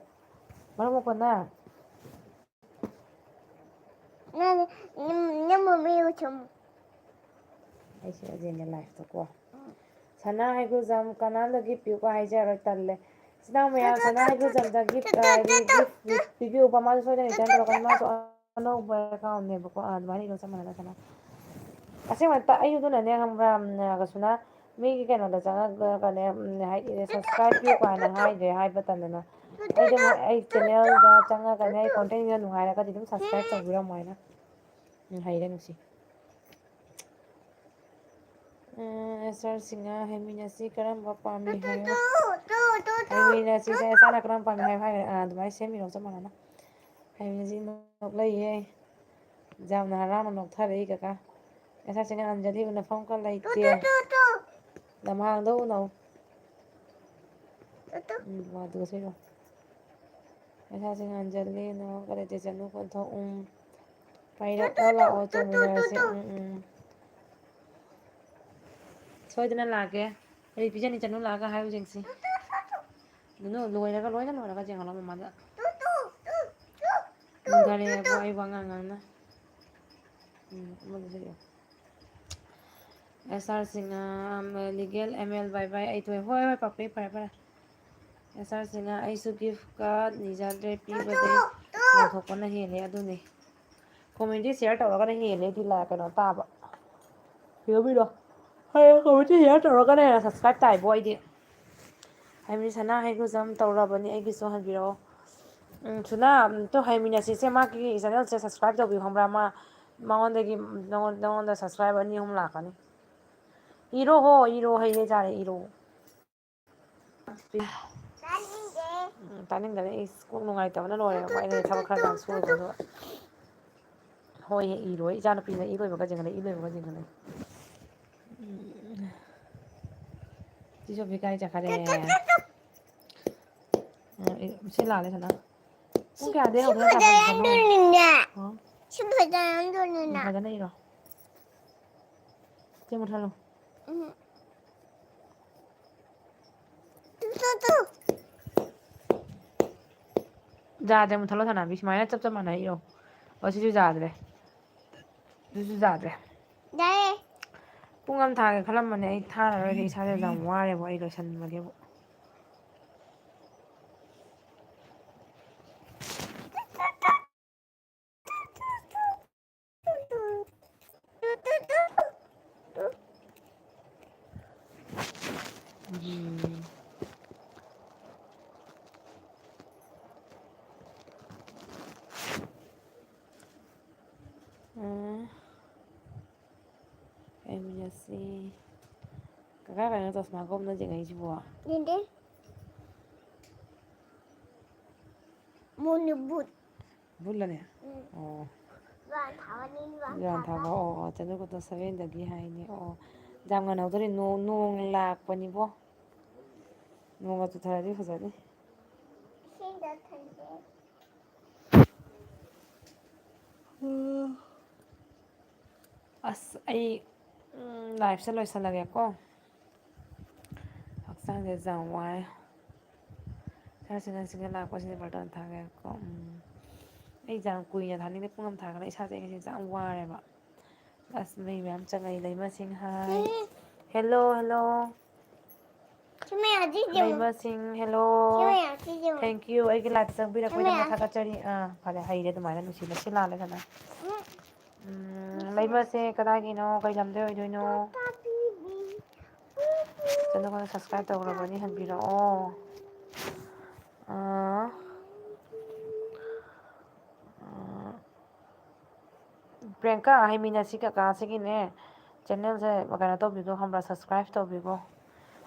ꯃꯔꯝ ꯃꯣꯛꯄꯅ꯫ ꯅꯪ, ꯅꯪ, ꯅꯪ ꯃꯃꯤ ꯎꯠꯁꯨꯝ꯫ ꯑꯩꯁꯦ ꯑꯖꯦꯟꯒꯤ ꯂꯥꯏꯐꯇꯀꯣ꯫ ꯁꯅꯥ ꯍꯩꯒ꯭ꯔꯨꯖꯝ ꯀꯅꯥꯝꯗ ꯒꯤꯐ ꯄꯤꯌꯨꯀꯣ ꯍꯥꯏꯖꯔꯣꯏ, ꯇꯜꯂꯦ꯫ ꯏꯆꯤꯟ ꯏꯅꯥꯎ ꯃꯌꯥꯝ, ꯁꯅꯥ ꯍꯩꯒ꯭ꯔꯨꯖꯝꯗ ꯒꯤꯐ, ꯑ, ꯒꯤꯐ ꯄꯤꯕꯤꯌꯨꯀꯣ꯫ ꯃꯥꯁꯨ ꯁꯣꯏꯗꯅ ꯔꯤꯇꯔꯟ ꯇꯧꯔꯛꯀꯅꯤ꯫ ꯃꯥꯁꯨ ꯑꯅꯧꯕ ꯑꯦꯀꯥꯎꯟꯅꯦꯕꯀꯣ꯫ ꯑ, ꯑꯗꯨꯃꯥꯏꯅ ꯏꯔꯣ, ꯆꯞ ꯃꯥꯟꯅꯅ ꯁꯅꯥ꯫ ꯑꯁꯦꯡꯕ ꯇ-, ꯑꯩ ꯑꯗꯨꯅꯅꯦ ꯈꯪꯕ꯭ꯔꯥ, ꯎꯝ, ꯀꯩꯁꯨꯅ ꯃꯤꯒꯤ ꯀꯩꯅꯣꯗ ꯆꯪꯉꯒꯅꯦ, ꯎꯝ, ꯍꯥꯏꯗꯤ subscribe ꯄꯤꯌꯨꯀꯣ ꯍꯥꯏꯅ ꯍꯥꯏꯗ꯭ꯔꯦ, ꯍꯥꯏꯕ ꯇꯟꯗꯅ꯫ ꯑꯩ ꯑꯗꯨꯝ ꯑꯩ ꯆꯦꯅꯦꯜꯗ ꯆꯪꯉꯒꯅꯦ, ꯑꯩ ꯀꯣꯟꯇꯦꯟꯁꯤꯅ ꯅꯨꯡꯉꯥꯏꯔꯒꯗꯤ ꯑꯗꯨꯝ subscribe ꯇꯧꯕꯤꯔꯝꯃꯣ ꯍꯥꯏꯅ꯫ ꯎꯝ, ꯍꯩꯔꯦ ꯅꯨꯡꯁꯤ꯫ ꯎꯝ, ꯑꯦꯁ ꯑꯥꯔ ꯁꯤꯡꯍ, ꯍꯩꯃꯤꯟꯅꯁꯤ ꯀꯔꯝꯕ ꯄꯥꯝꯃꯤ ꯍꯥꯏꯌꯣ꯫ ꯍꯩꯃꯤꯟꯅꯁꯤ, ꯁꯦ, ꯑꯦꯁ ꯑꯥꯔꯅ ꯀꯔꯝꯕ ꯄꯥꯝꯃꯤ ꯍꯥꯏꯌꯣ ꯍꯥꯏꯈ꯭ꯔꯦ꯫ ꯑꯥ, ꯑꯗꯨꯃꯥꯏꯅ ꯁꯦꯝꯃꯤꯔꯣ ꯆꯞ ꯃꯥꯟꯅꯅ꯫ ꯍꯩꯃꯤꯟꯅꯁꯤ ꯅꯣꯛꯂꯛꯏꯌꯦ꯫ ꯌꯥꯝꯅ ꯍꯔꯥꯎꯅ ꯅꯣꯛꯊꯔꯛꯏ ꯀꯀꯥ꯫ ꯑꯦꯁ ꯑꯥꯔ ꯁꯤꯡꯍ, ꯑꯟꯖꯂꯤ ꯎꯅꯐꯝ ꯈꯔ ꯂꯩꯇꯦ꯫ ꯂꯝꯍꯥꯡꯗ ꯎꯅꯧ꯫ ꯎꯝ, ꯋꯥꯗꯨꯒ ꯁꯣꯏꯔꯣ꯫ ꯑꯦꯁ ꯑꯥꯔ ꯁꯤꯡꯍ, ꯑꯟꯖꯂꯤ ꯎꯅꯐꯝ ꯈꯔ ꯂꯩꯇꯦ, ꯆꯅꯨ ꯀꯣꯟꯊꯣꯛ꯫ ꯎꯝ꯫ ꯄꯥꯏꯔꯛꯑꯣ, ꯂꯥꯛꯑꯣ, ꯆꯣꯡꯃꯤꯟꯅꯔꯁꯤ꯫ ꯎꯝ, ꯎꯝ꯫ ꯁꯣꯏꯗꯅ ꯂꯥꯛꯀꯦ꯫ ꯀꯔꯤ ꯄꯤꯖꯅꯤ? ꯆꯅꯨ ꯂꯥꯛꯑꯒ ꯍꯥꯏꯌꯨ ꯌꯦꯡꯁꯤ꯫ ꯅꯨꯅꯨ, ꯂꯣꯏꯔꯒ, ꯂꯣꯏꯅ ꯂꯣꯏꯔꯒ ꯌꯦꯡꯍꯜꯂꯣ ꯃꯃꯥꯗ꯫ ꯃꯨꯟꯊꯔꯦꯕꯣ, ꯑꯩ ꯋꯥ ꯉꯥꯡ ꯉꯥꯡꯅ꯫ ꯎꯝ, ꯑꯃꯗꯨꯁꯨ ꯌꯦꯡꯉꯣ꯫ ꯑꯦꯁ ꯑꯥꯔ ꯁꯤꯡꯍ, ꯑꯝ, legal M L, bye bye, ꯑꯩ ꯊꯣꯛꯑꯦ꯫ ꯍꯣꯏ, ꯍꯣꯏ, ꯄꯥꯛꯄꯤ, ꯐꯔꯦ, ꯐꯔꯦ꯫ ꯑꯦꯁ ꯑꯥꯔ ꯁꯤꯅ ꯑꯩꯁꯨ ꯒꯤꯐ ꯀꯥꯔꯗ ꯅꯤꯖꯗ꯭ꯔꯦ, ꯄꯤꯕꯗꯩ ꯂꯪꯊꯣꯛꯄꯅ ꯍꯦꯜꯂꯦ꯫ ꯑꯗꯨꯅꯤ꯫ ꯀꯣꯃꯦꯟꯇꯤ ꯁꯤꯌꯥꯔ ꯇꯧꯔꯒꯅ ꯍꯦꯜꯂꯦ ꯑꯗꯨ ꯂꯥꯛ-, ꯀꯩꯅꯣ ꯇꯥꯕ꯫ ꯀꯩꯗꯧꯕꯤꯅꯣ? ꯍꯣꯏ, ꯀꯣꯃꯦꯟꯇꯤ ꯁꯤꯌꯥꯔ ꯇꯧꯔꯒꯅ ꯍꯦꯟꯅ ꯁꯕꯁꯀ꯭ꯔꯥꯏꯕ ꯇꯥꯏꯕꯣ ꯑꯩꯗꯤ꯫ ꯍꯥꯏꯕꯅꯤ ꯁꯅꯥ ꯍꯩꯒ꯭ꯔꯨꯖꯝ ꯇꯧꯔꯕꯅꯤ, ꯑꯩꯒꯤꯁꯨ ꯍꯟꯕꯤꯔꯛꯑꯣ꯫ ꯎꯝ, ꯁꯨꯅꯥ, ꯑꯝꯇ ꯍꯥꯏꯃꯤꯟꯅꯁꯤꯁꯦ, ꯃꯥꯒꯤ ꯆꯦꯅꯦꯜꯁꯦ ꯁꯕꯁꯀ꯭ꯔꯥꯏꯕ ꯇꯧꯕꯤꯌꯨ ꯈꯪꯕ꯭ꯔꯥ? ꯃꯥ, ꯃꯉꯣꯟꯗꯒꯤ, ꯅꯉꯣꯟ-, ꯅꯉꯣꯟꯗ ꯁꯕꯁꯀ꯭ꯔꯥꯏꯕ ꯑꯅꯤ ꯑꯍꯨꯝ ꯂꯥꯛꯀꯅꯤ꯫ ꯏꯔꯣ ꯍꯣ, ꯏꯔꯣ, ꯍꯩꯔꯦ ꯆꯥꯔꯦ, ꯏꯔꯣ꯫ ꯇꯥꯅꯤꯡꯗꯦ꯫ ꯎꯝ, ꯇꯥꯅꯤꯡꯗꯅ ꯑꯩ ꯀꯣꯛ ꯅꯨꯡꯉꯥꯏꯇꯕꯅ ꯂꯣꯏꯔꯦ꯫ ꯑꯩꯅ ꯊꯕꯛ ꯈꯔ ꯌꯥꯝ ꯁꯨꯔꯨꯕ ꯑꯗꯨꯒ꯫ ꯍꯣꯏ, ꯍꯦ, ꯏꯔꯣꯏ꯫ ꯏꯆꯥꯅꯨꯄꯤꯅ ꯏ ꯂꯣꯏꯕꯒ ꯆꯤꯡꯈꯠꯂꯦ, ꯏ ꯂꯣꯏꯕꯒ ꯆꯤꯡꯈꯠꯂꯦ꯫ ꯎꯝ꯫ ꯆꯤꯆꯧꯕꯤ ꯀꯥꯏ ꯆꯠꯈꯔꯦ? ꯎꯝ, ꯁꯤ ꯂꯥꯜꯂꯦ ꯁꯅꯥ꯫ ꯄꯨꯡ ꯀꯌꯥꯗꯩ ꯍꯧꯗꯣꯏꯅꯣ ꯆꯥ ꯐꯖꯅ ꯆꯥꯕ? ꯍꯥ? ꯁꯤ ꯐꯖꯅ ꯎꯝ, ꯐꯖꯅ ꯏꯔꯣ꯫ ꯁꯤ ꯃꯨꯠꯊꯠꯂꯣ꯫ ꯎꯝ꯫ ꯇꯨ, ꯇꯨ, ꯇꯨ꯫ ꯌꯥꯗ꯭ꯔꯦ, ꯃꯨꯠꯊꯠꯂꯣ ꯁꯅꯥꯕꯤ꯫ ꯁꯨꯃꯥꯏꯅ ꯆꯞ ꯆꯞ ꯃꯥꯟꯅ ꯏꯔꯣ꯫ ꯑꯣ, ꯁꯤꯁꯨ ꯌꯥꯗ꯭ꯔꯦ꯫ ꯑꯗꯨꯁꯨ ꯌꯥꯗ꯭ꯔꯦ꯫ ꯌꯥꯏꯌꯦ꯫ ꯄꯨꯡ ꯑꯃ ꯊꯥꯒꯦ ꯈꯜꯂꯝꯕꯅꯦ, ꯑꯩ ꯊꯥꯔꯔꯣꯏꯒꯦ, ꯏꯁꯥꯁꯦ ꯌꯥꯝ ꯋꯥꯔꯦꯕ, ꯑꯩ ꯂꯣꯏꯁꯟꯕꯒꯤꯕꯨ꯫ ꯎꯝ꯫ ꯎꯝ꯫ ꯀꯩꯃꯤꯟꯅꯁꯤ꯫ ꯀꯀꯥ ꯀꯩꯅꯣ ꯆꯁꯃꯥ ꯀꯣꯝꯅ ꯌꯦꯡꯉꯛꯏꯁꯤꯕꯣ? ꯌꯦꯡꯗꯦ꯫ ꯃꯣꯏꯅ ꯕꯨꯠ꯫ ꯕꯨꯠꯂꯅꯦ? ꯎꯝ꯫ ꯑꯣ꯫ ꯌꯥꯝ ꯊꯥꯕ, ꯑꯣ, ꯑꯣ, ꯆꯅꯨ ꯀꯣꯇꯣ ꯁꯚꯦꯟꯗꯒꯤ ꯍꯥꯏꯅꯤ꯫ ꯑꯣ, ꯌꯥꯝ ꯉꯟꯅ ꯍꯧꯗꯣꯔꯦ꯫ ꯅꯣ-, ꯅꯣꯡ ꯂꯥꯛꯄꯅꯤꯕꯣ꯫ ꯅꯣꯡꯒ ꯆꯨꯊꯔꯗꯤ ꯐꯖꯅꯤ꯫ ꯏꯁꯤꯡꯗ ꯊꯝꯖꯩ꯫ ꯑꯁ, ꯑꯩ, ꯎꯝ, ꯂꯥꯏꯐꯁꯦ ꯂꯣꯏꯁꯤꯜꯂꯒꯦꯀꯣ꯫ ꯍꯛꯆꯥꯡꯁꯦ ꯌꯥꯝ ꯋꯥꯏ꯫ ꯁꯥꯔ ꯁꯤꯅ ꯁꯤꯒ ꯂꯥꯛꯄꯁꯤꯗ ꯕꯇꯟ ꯊꯥꯒꯦꯀꯣ꯫ ꯎꯝ꯫ ꯑꯩ ꯌꯥꯝ ꯀꯨꯏꯅ ꯊꯥꯅꯤꯡꯗꯦ, ꯄꯨꯡ ꯑꯃ ꯊꯥꯒꯠꯂꯦ꯫ ꯏꯁꯥꯁꯦ ꯑꯩ ꯉꯁꯤ ꯌꯥꯝ ꯋꯥꯔꯦꯕ꯫ ꯑꯁ, ꯃꯩ ꯃꯌꯥꯝ ꯆꯪꯉꯛꯏ, ꯂꯩꯃꯁꯤꯡ, ꯍꯥꯏ꯫ ꯎꯝ꯫ Hello, hello. ꯂꯩꯃꯁꯤꯡ, hello꯫ Thank you꯫ ꯑꯩꯒꯤ live ꯆꯪꯕꯤꯔꯛꯄꯒꯤꯗꯃꯛ ꯊꯥꯒꯠꯆꯔꯤ꯫ ꯑꯥ, ꯐꯔꯦ, ꯍꯩꯔꯦ ꯑꯗꯨꯃꯥꯏꯅ ꯅꯨꯡꯁꯤꯕ꯫ ꯁꯤ ꯂꯥꯜꯂꯦꯗꯅ꯫ ꯎꯝ, ꯂꯩꯃꯁꯦ ꯀꯗꯥꯏꯒꯤꯅꯣ? ꯀꯩ ꯂꯝꯗꯩ ꯑꯣꯏꯗꯣꯏꯅꯣ? Channel ꯑꯩꯈꯣꯏꯅ subscribe ꯇꯧꯈ꯭ꯔꯕꯅꯤ, ꯍꯟꯕꯤꯔꯛꯑꯣ꯫ ꯑꯥ, ꯑꯥ, ꯄ꯭ꯔꯤꯌꯥꯡꯀꯥ, ꯍꯩꯃꯤꯟꯅꯁꯤ ꯀꯀꯥꯁꯤꯒꯤꯅꯦ, channelꯁꯦ ꯀꯩꯅꯣ ꯇꯧꯕꯤꯈꯣ, ꯈꯪꯕ꯭ꯔꯥ? Subscribe ꯇꯧꯕꯤꯈꯣ꯫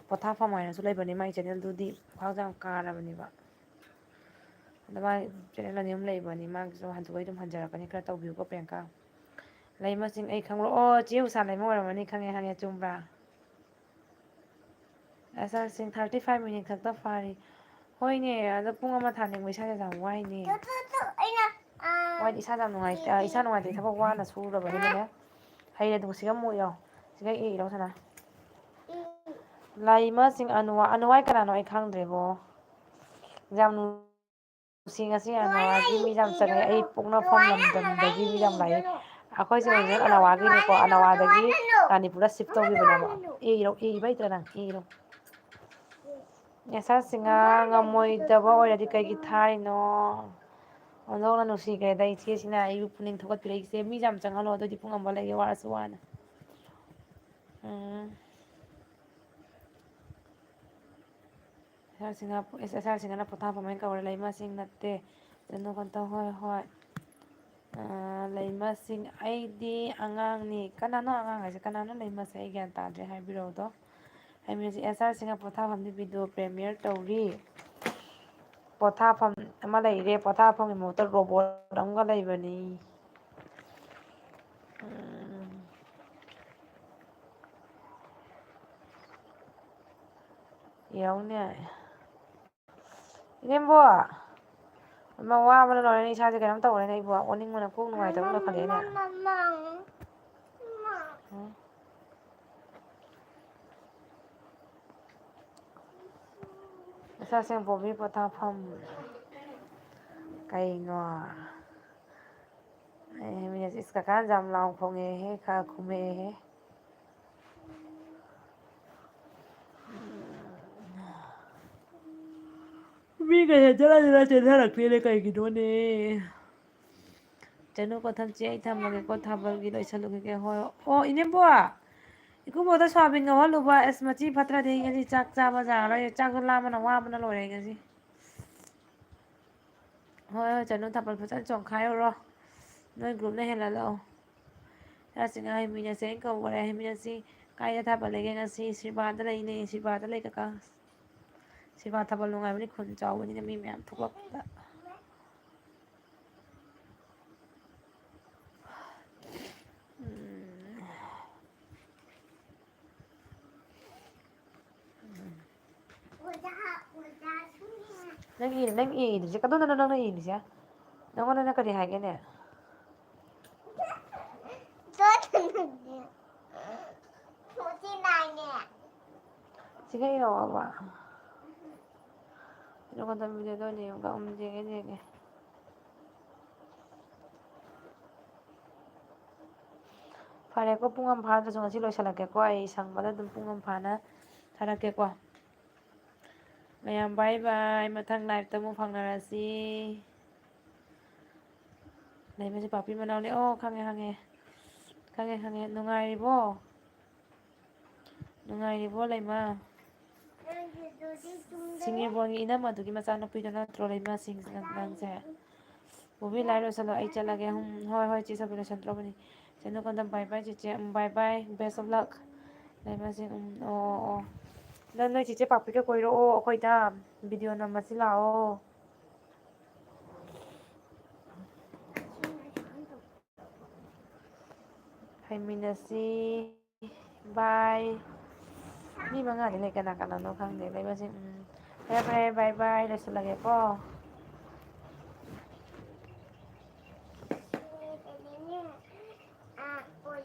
ꯄꯣꯊꯥꯐꯝ ꯍꯥꯏꯅꯁꯨ ꯂꯩꯕꯅꯤ ꯃꯥꯏ channelꯗꯨꯗꯤ, ꯈ꯭ꯋꯥꯡꯁꯦ ꯌꯥꯝ ꯀꯥꯔꯕꯅꯦꯕ꯫ ꯑꯗꯣ ꯃꯥꯏ channel ꯑꯅꯤ ꯑꯍꯨꯝ ꯂꯩꯕꯅꯤ, ꯃꯥꯒꯤꯁꯨ ꯍꯟꯗꯣꯛꯑꯩ ꯑꯗꯨꯝ ꯍꯟꯖꯔꯛꯀꯅꯤ, ꯈꯔ ꯇꯧꯕꯤꯌꯨꯀꯣ ꯄ꯭ꯔꯤꯌꯥꯡꯀꯥ꯫ ꯂꯩꯃꯁꯤꯡ ꯑꯩ ꯈꯪꯕ꯭ꯔꯣ? ꯑꯣ, ꯆꯦ ꯎꯁꯥ ꯂꯩꯃ ꯑꯣꯏꯔꯝꯃꯅꯤ, ꯈꯪꯉꯦ, ꯈꯪꯉꯦ, ꯆꯨꯝꯕ꯭ꯔꯥ? ꯑꯁ, ꯑꯁ, thirty five minute ꯈꯛꯇ ꯐꯥꯔꯤ꯫ ꯍꯣꯏꯅꯦ, ꯑꯗꯣ ꯄꯨꯡ ꯑꯃ ꯊꯥꯅꯤꯡꯕ ꯏꯁꯥꯁꯦ ꯌꯥꯝ ꯋꯥꯏꯅꯦ꯫ ꯇꯨ, ꯇꯨ, ꯇꯨ, ꯑꯩꯅ, ꯑꯥ, ꯋꯥꯏꯗꯤ ꯏꯁꯥ ꯌꯥꯝ ꯅꯨꯡꯉꯥꯏꯇꯦ, ꯑꯥ, ꯏꯁꯥ ꯅꯨꯡꯉꯥꯏꯇꯦ, ꯊꯕꯛ ꯋꯥꯅ ꯁꯨꯔꯕꯅꯤꯅꯅꯦ꯫ ꯍꯩꯔꯦ, ꯑꯗꯨꯒ ꯁꯤꯒ ꯑꯃꯨꯛ ꯏꯔꯣ꯫ ꯁꯤꯒ ꯏ ꯏꯔꯣ, ꯁꯅꯥ꯫ ꯂꯥꯏꯃꯁꯤꯡ ꯑꯅꯨꯋꯥ, ꯑꯅꯨꯋꯥꯏ ꯀꯅꯥꯅꯣ ꯑꯩ ꯈꯪꯗ꯭ꯔꯦꯕꯣ꯫ ꯌꯥꯝ ꯅꯨꯡꯁꯤ, ꯉꯁꯤ ꯑꯅꯋꯥꯒꯤ ꯃꯤ ꯌꯥꯝ ꯆꯪꯉꯦ꯫ ꯑꯩ ꯄꯣꯛꯅꯐꯝ ꯂꯝꯗꯝꯗꯒꯤ ꯃꯤ ꯌꯥꯝ ꯂꯥꯛꯑꯦ꯫ ꯑꯩꯈꯣꯏꯁꯦ ꯍꯧꯖꯤꯛ ꯑꯅꯋꯥꯒꯤꯅꯤꯀꯣ, ꯑꯅꯋꯥꯗꯒꯤ ꯃꯅꯤꯄꯨꯔꯗ shift ꯇꯧꯈꯤꯕꯅꯦꯕ꯫ ꯏꯔꯣ, ꯏꯕ ꯍꯩꯇ꯭ꯔ ꯅꯪ? ꯏꯔꯣ꯫ ꯌꯥꯁꯥꯁꯤꯡꯅ ꯉꯝꯃꯣꯏꯗꯕ ꯑꯣꯏꯔꯗꯤ ꯀꯩꯒꯤ ꯊꯥꯔꯤꯅꯣ? ꯑꯣꯟꯊꯣꯛꯅ ꯅꯨꯡꯁꯤꯈ꯭ꯔꯦꯗ ꯏꯆꯦꯁꯤꯅ ꯑꯩꯕꯨ ꯄꯨꯛꯅꯤꯡ ꯊꯧꯒꯠꯄꯤꯔꯛꯏꯁꯦ꯫ ꯃꯤ ꯌꯥꯝ ꯆꯪꯍꯜꯂꯣ, ꯑꯗꯨꯗꯤ ꯄꯨꯡ ꯑꯃ ꯂꯩꯒꯦ, ꯋꯥꯔꯁꯨ ꯋꯥꯅ꯫ ꯎꯝ꯫ ꯑꯦꯁ ꯑꯥꯔ ꯁꯤꯡꯍ-, ꯑꯦꯁ ꯑꯥꯔ ꯁꯤꯡꯍꯅ ꯄꯣꯊꯥꯐꯝ ꯍꯥꯏꯅ ꯀꯧꯔꯦ, ꯂꯩꯃꯁꯤꯡ ꯅꯠꯇꯦ꯫ ꯆꯅꯨ ꯈꯛꯇ, ꯍꯣꯏ, ꯍꯣꯏ꯫ ꯑꯥ, ꯂꯩꯃꯁꯤꯡ, ꯑꯩꯗꯤ ꯑꯉꯥꯡꯅꯤ꯫ ꯀꯅꯥꯅꯣ ꯑꯉꯥꯡ ꯍꯥꯏꯁꯦ? ꯀꯅꯥꯅꯣ ꯂꯩꯃꯁꯦ? ꯑꯩ ꯒ꯭ꯌꯥꯟ ꯇꯥꯗ꯭ꯔꯦ, ꯍꯥꯏꯕꯤꯔꯛꯎꯗꯣ꯫ ꯍꯥꯏꯕꯤꯔꯁꯤ, ꯑꯦꯁ ꯑꯥꯔ ꯁꯤꯡꯍ ꯄꯣꯊꯥꯐꯝꯗꯤ video premiere ꯇꯧꯔꯤ꯫ ꯄꯣꯊꯥꯐꯝ ꯑꯃ ꯂꯩꯔꯦ, ꯄꯣꯊꯥꯐꯝꯒꯤ ꯃꯍꯨꯠꯇ robot ꯑꯃꯒ ꯂꯩꯕꯅꯤ꯫ ꯎꯝ꯫ ꯌꯦꯡꯉꯨꯅꯦ꯫ ꯏꯅꯦꯝꯕꯣ! ꯏꯃꯥ, ꯋꯥꯕꯅ ꯂꯣꯏꯔꯦꯅꯦ, ꯏꯁꯥꯁꯦ ꯀꯩꯅꯣꯝ ꯇꯧꯔꯦꯅꯦ ꯑꯩꯕꯨ꯫ ꯑꯣꯅꯤꯡꯕꯅ ꯀꯣꯛ ꯅꯨꯡꯉꯥꯏꯇꯕ ꯂꯣꯏꯈꯠꯂꯛꯑꯦꯅꯦ꯫ ꯎꯝ꯫ ꯏꯁꯥꯁꯦ ꯕꯣꯕꯤ ꯄꯣꯊꯥꯐꯝ꯫ ꯀꯩꯅꯣ? ꯑꯦ, ꯃꯤꯅ ꯏꯁ ꯀꯀꯥꯅ ꯌꯥꯝ ꯂꯥꯎ ꯈꯣꯡꯉꯦꯍꯦ, ꯈꯔ ꯈꯨꯝꯃꯛꯑꯦꯍꯦ꯫ ꯃꯤꯒ ꯍꯦꯟꯖꯔ ꯍꯦꯟꯖꯔ ꯆꯦꯟꯊꯔꯛꯇꯦꯅꯦ ꯀꯩꯒꯤꯅꯣꯅꯦ? ꯆꯅꯨ ꯀꯣꯊꯝꯆꯦ, ꯑꯩ ꯊꯝꯃꯒꯦꯀꯣ, ꯊꯥꯕꯜꯒꯤ ꯂꯣꯏꯁꯜꯂꯨꯈꯤꯒꯦ꯫ ꯍꯣꯏ꯫ ꯑꯣ, ꯏꯅꯦꯝꯕꯣꯛ! ꯏꯀꯨꯕꯣꯛꯇ ꯁꯣꯌꯥꯕꯤꯟ ꯉꯧꯍꯜꯂꯨꯕ꯫ ꯑꯁ, ꯃꯆꯤ ꯐꯠꯇ꯭ꯔꯗꯤ ꯉꯁꯤ ꯆꯥꯛ ꯆꯥꯕ ꯌꯥꯔꯔꯣꯏ꯫ ꯆꯥꯛꯁꯨ ꯂꯥꯝꯕꯅ ꯋꯥꯕꯅ ꯂꯣꯏꯔꯦ ꯉꯁꯤ꯫ ꯍꯣꯏ, ꯍꯣꯏ, ꯆꯅꯨ, ꯊꯥꯕꯜ ꯐꯖꯅ ꯆꯣꯡꯈꯥꯏꯔꯨꯔꯣ꯫ ꯅꯣꯏ groupꯅ ꯍꯦꯜꯍꯜꯂꯛꯑꯣ꯫ ꯆꯥꯁꯤꯡ ꯍꯩꯃꯤꯟꯅꯁꯦ ꯑꯩꯅ ꯀꯧꯈꯔꯦ꯫ ꯍꯩꯃꯤꯟꯅꯁꯤ꯫ ꯀꯥꯏꯗ ꯊꯥꯕꯜ ꯂꯩꯒꯦ ꯉꯁꯤ? ꯁꯤꯕꯥꯗ ꯂꯩꯅꯦ꯫ ꯁꯤꯕꯥꯗ ꯂꯩ, ꯀꯀꯥ꯫ ꯁꯤꯕꯥ ꯊꯥꯕꯜ ꯅꯨꯡꯉꯥꯏꯕꯅꯤ, ꯈꯨꯟ ꯆꯥꯎꯕꯅꯤꯅ ꯃꯤ ꯃꯌꯥꯝ ꯊꯣꯛꯂꯛꯄꯗ꯫ ꯎꯝ꯫ ꯅꯪ ꯏ-, ꯅꯪ ꯏꯔꯤꯁꯦ ꯀꯗꯣꯝꯗꯅꯣ ꯅꯪꯅ ꯏꯔꯤꯁꯦ? ꯅꯪꯉꯣꯟꯗꯅ ꯀꯔꯤ ꯍꯥꯏꯒꯦꯅꯦ? ꯁꯤꯒ ꯏꯔꯛꯑꯣꯕ꯫ ꯑꯗꯨꯒ ꯇꯝꯕꯤꯗꯣꯏꯅꯦ ꯑꯃꯨꯛꯀ꯫ ꯎꯝ, ꯌꯦꯡꯒꯦ, ꯌꯦꯡꯒꯦ꯫ ꯐꯔꯦꯀꯣ, ꯄꯨꯡ ꯑꯃ ꯐꯥꯗ꯭ꯔꯁꯨ ꯉꯁꯤ ꯂꯣꯏꯁꯤꯜꯂꯛꯀꯦꯀꯣ꯫ ꯑꯩ ꯁꯪꯕꯗ ꯑꯗꯨꯝ ꯄꯨꯡ ꯑꯃ ꯐꯥꯅ ꯊꯥꯔꯛꯀꯦꯀꯣ꯫ ꯃꯌꯥꯝ bye bye, ꯃꯊꯪ liveꯇ ꯑꯃꯨꯛ ꯐꯪꯅꯔꯁꯤ꯫ ꯂꯩꯃꯁꯦ ꯄꯥꯛꯄꯤ ꯃꯅꯥꯎꯅꯦ꯫ ꯑꯣ, ꯈꯪꯉꯦ, ꯈꯪꯉꯦ꯫ ꯈꯪꯉꯦ, ꯈꯪꯉꯦ꯫ ꯅꯨꯡꯉꯥꯏꯔꯤꯕꯣ? ꯅꯨꯡꯉꯥꯏꯔꯤꯕꯣ, ꯂꯩꯃ? ꯁꯤꯡꯖꯃꯩꯒꯤ ꯏꯅꯝꯃ ꯑꯗꯨꯒꯤ ꯃꯆꯥꯅꯨꯄꯤꯗꯣ ꯅꯠꯇ꯭ꯔꯣ, ꯂꯩꯃ, ꯁꯤꯡ-, ꯅꯪꯁꯦ? ꯕꯣꯕꯤ, live ꯂꯣꯏꯁꯜꯂꯣ, ꯑꯩ ꯆꯠꯂꯒꯦ꯫ ꯎꯝ, ꯍꯣꯏ, ꯍꯣꯏ, ꯆꯦ ꯁꯣꯕꯤ, ꯂꯣꯏꯁꯟꯗ꯭ꯔꯣꯕꯅꯤ꯫ ꯆꯦ ꯅꯨꯡꯀꯣꯟꯗꯝ, bye bye, ꯆꯦꯆꯦ꯫ ꯎꯝ, bye bye, best of luck꯫ ꯂꯩꯃꯁꯦ, ꯎꯝ, ꯑꯣ, ꯑꯣ, ꯑꯣ꯫ ꯅꯪ ꯅꯣꯏ ꯆꯦꯆꯦ ꯄꯥꯛꯄꯤꯒ ꯀꯣꯏꯔꯛꯑꯣ ꯑꯩꯈꯣꯏꯗ꯫ Video ꯅꯝꯃꯁꯤ ꯂꯥꯛꯑꯣ꯫ ꯍꯩꯃꯤꯟꯅꯁꯤ꯫ Bye꯫ ꯃꯤ ꯃꯉꯥꯗꯤ ꯂꯩ, ꯀꯅꯥ ꯀꯅꯥꯅꯣ ꯈꯪꯗꯦ ꯂꯩꯕꯁꯦ꯫ ꯎꯝ꯫ ꯐꯔꯦ, ꯐꯔꯦ, bye bye, ꯂꯣꯏꯁꯤꯜꯂꯒꯦꯀꯣ꯫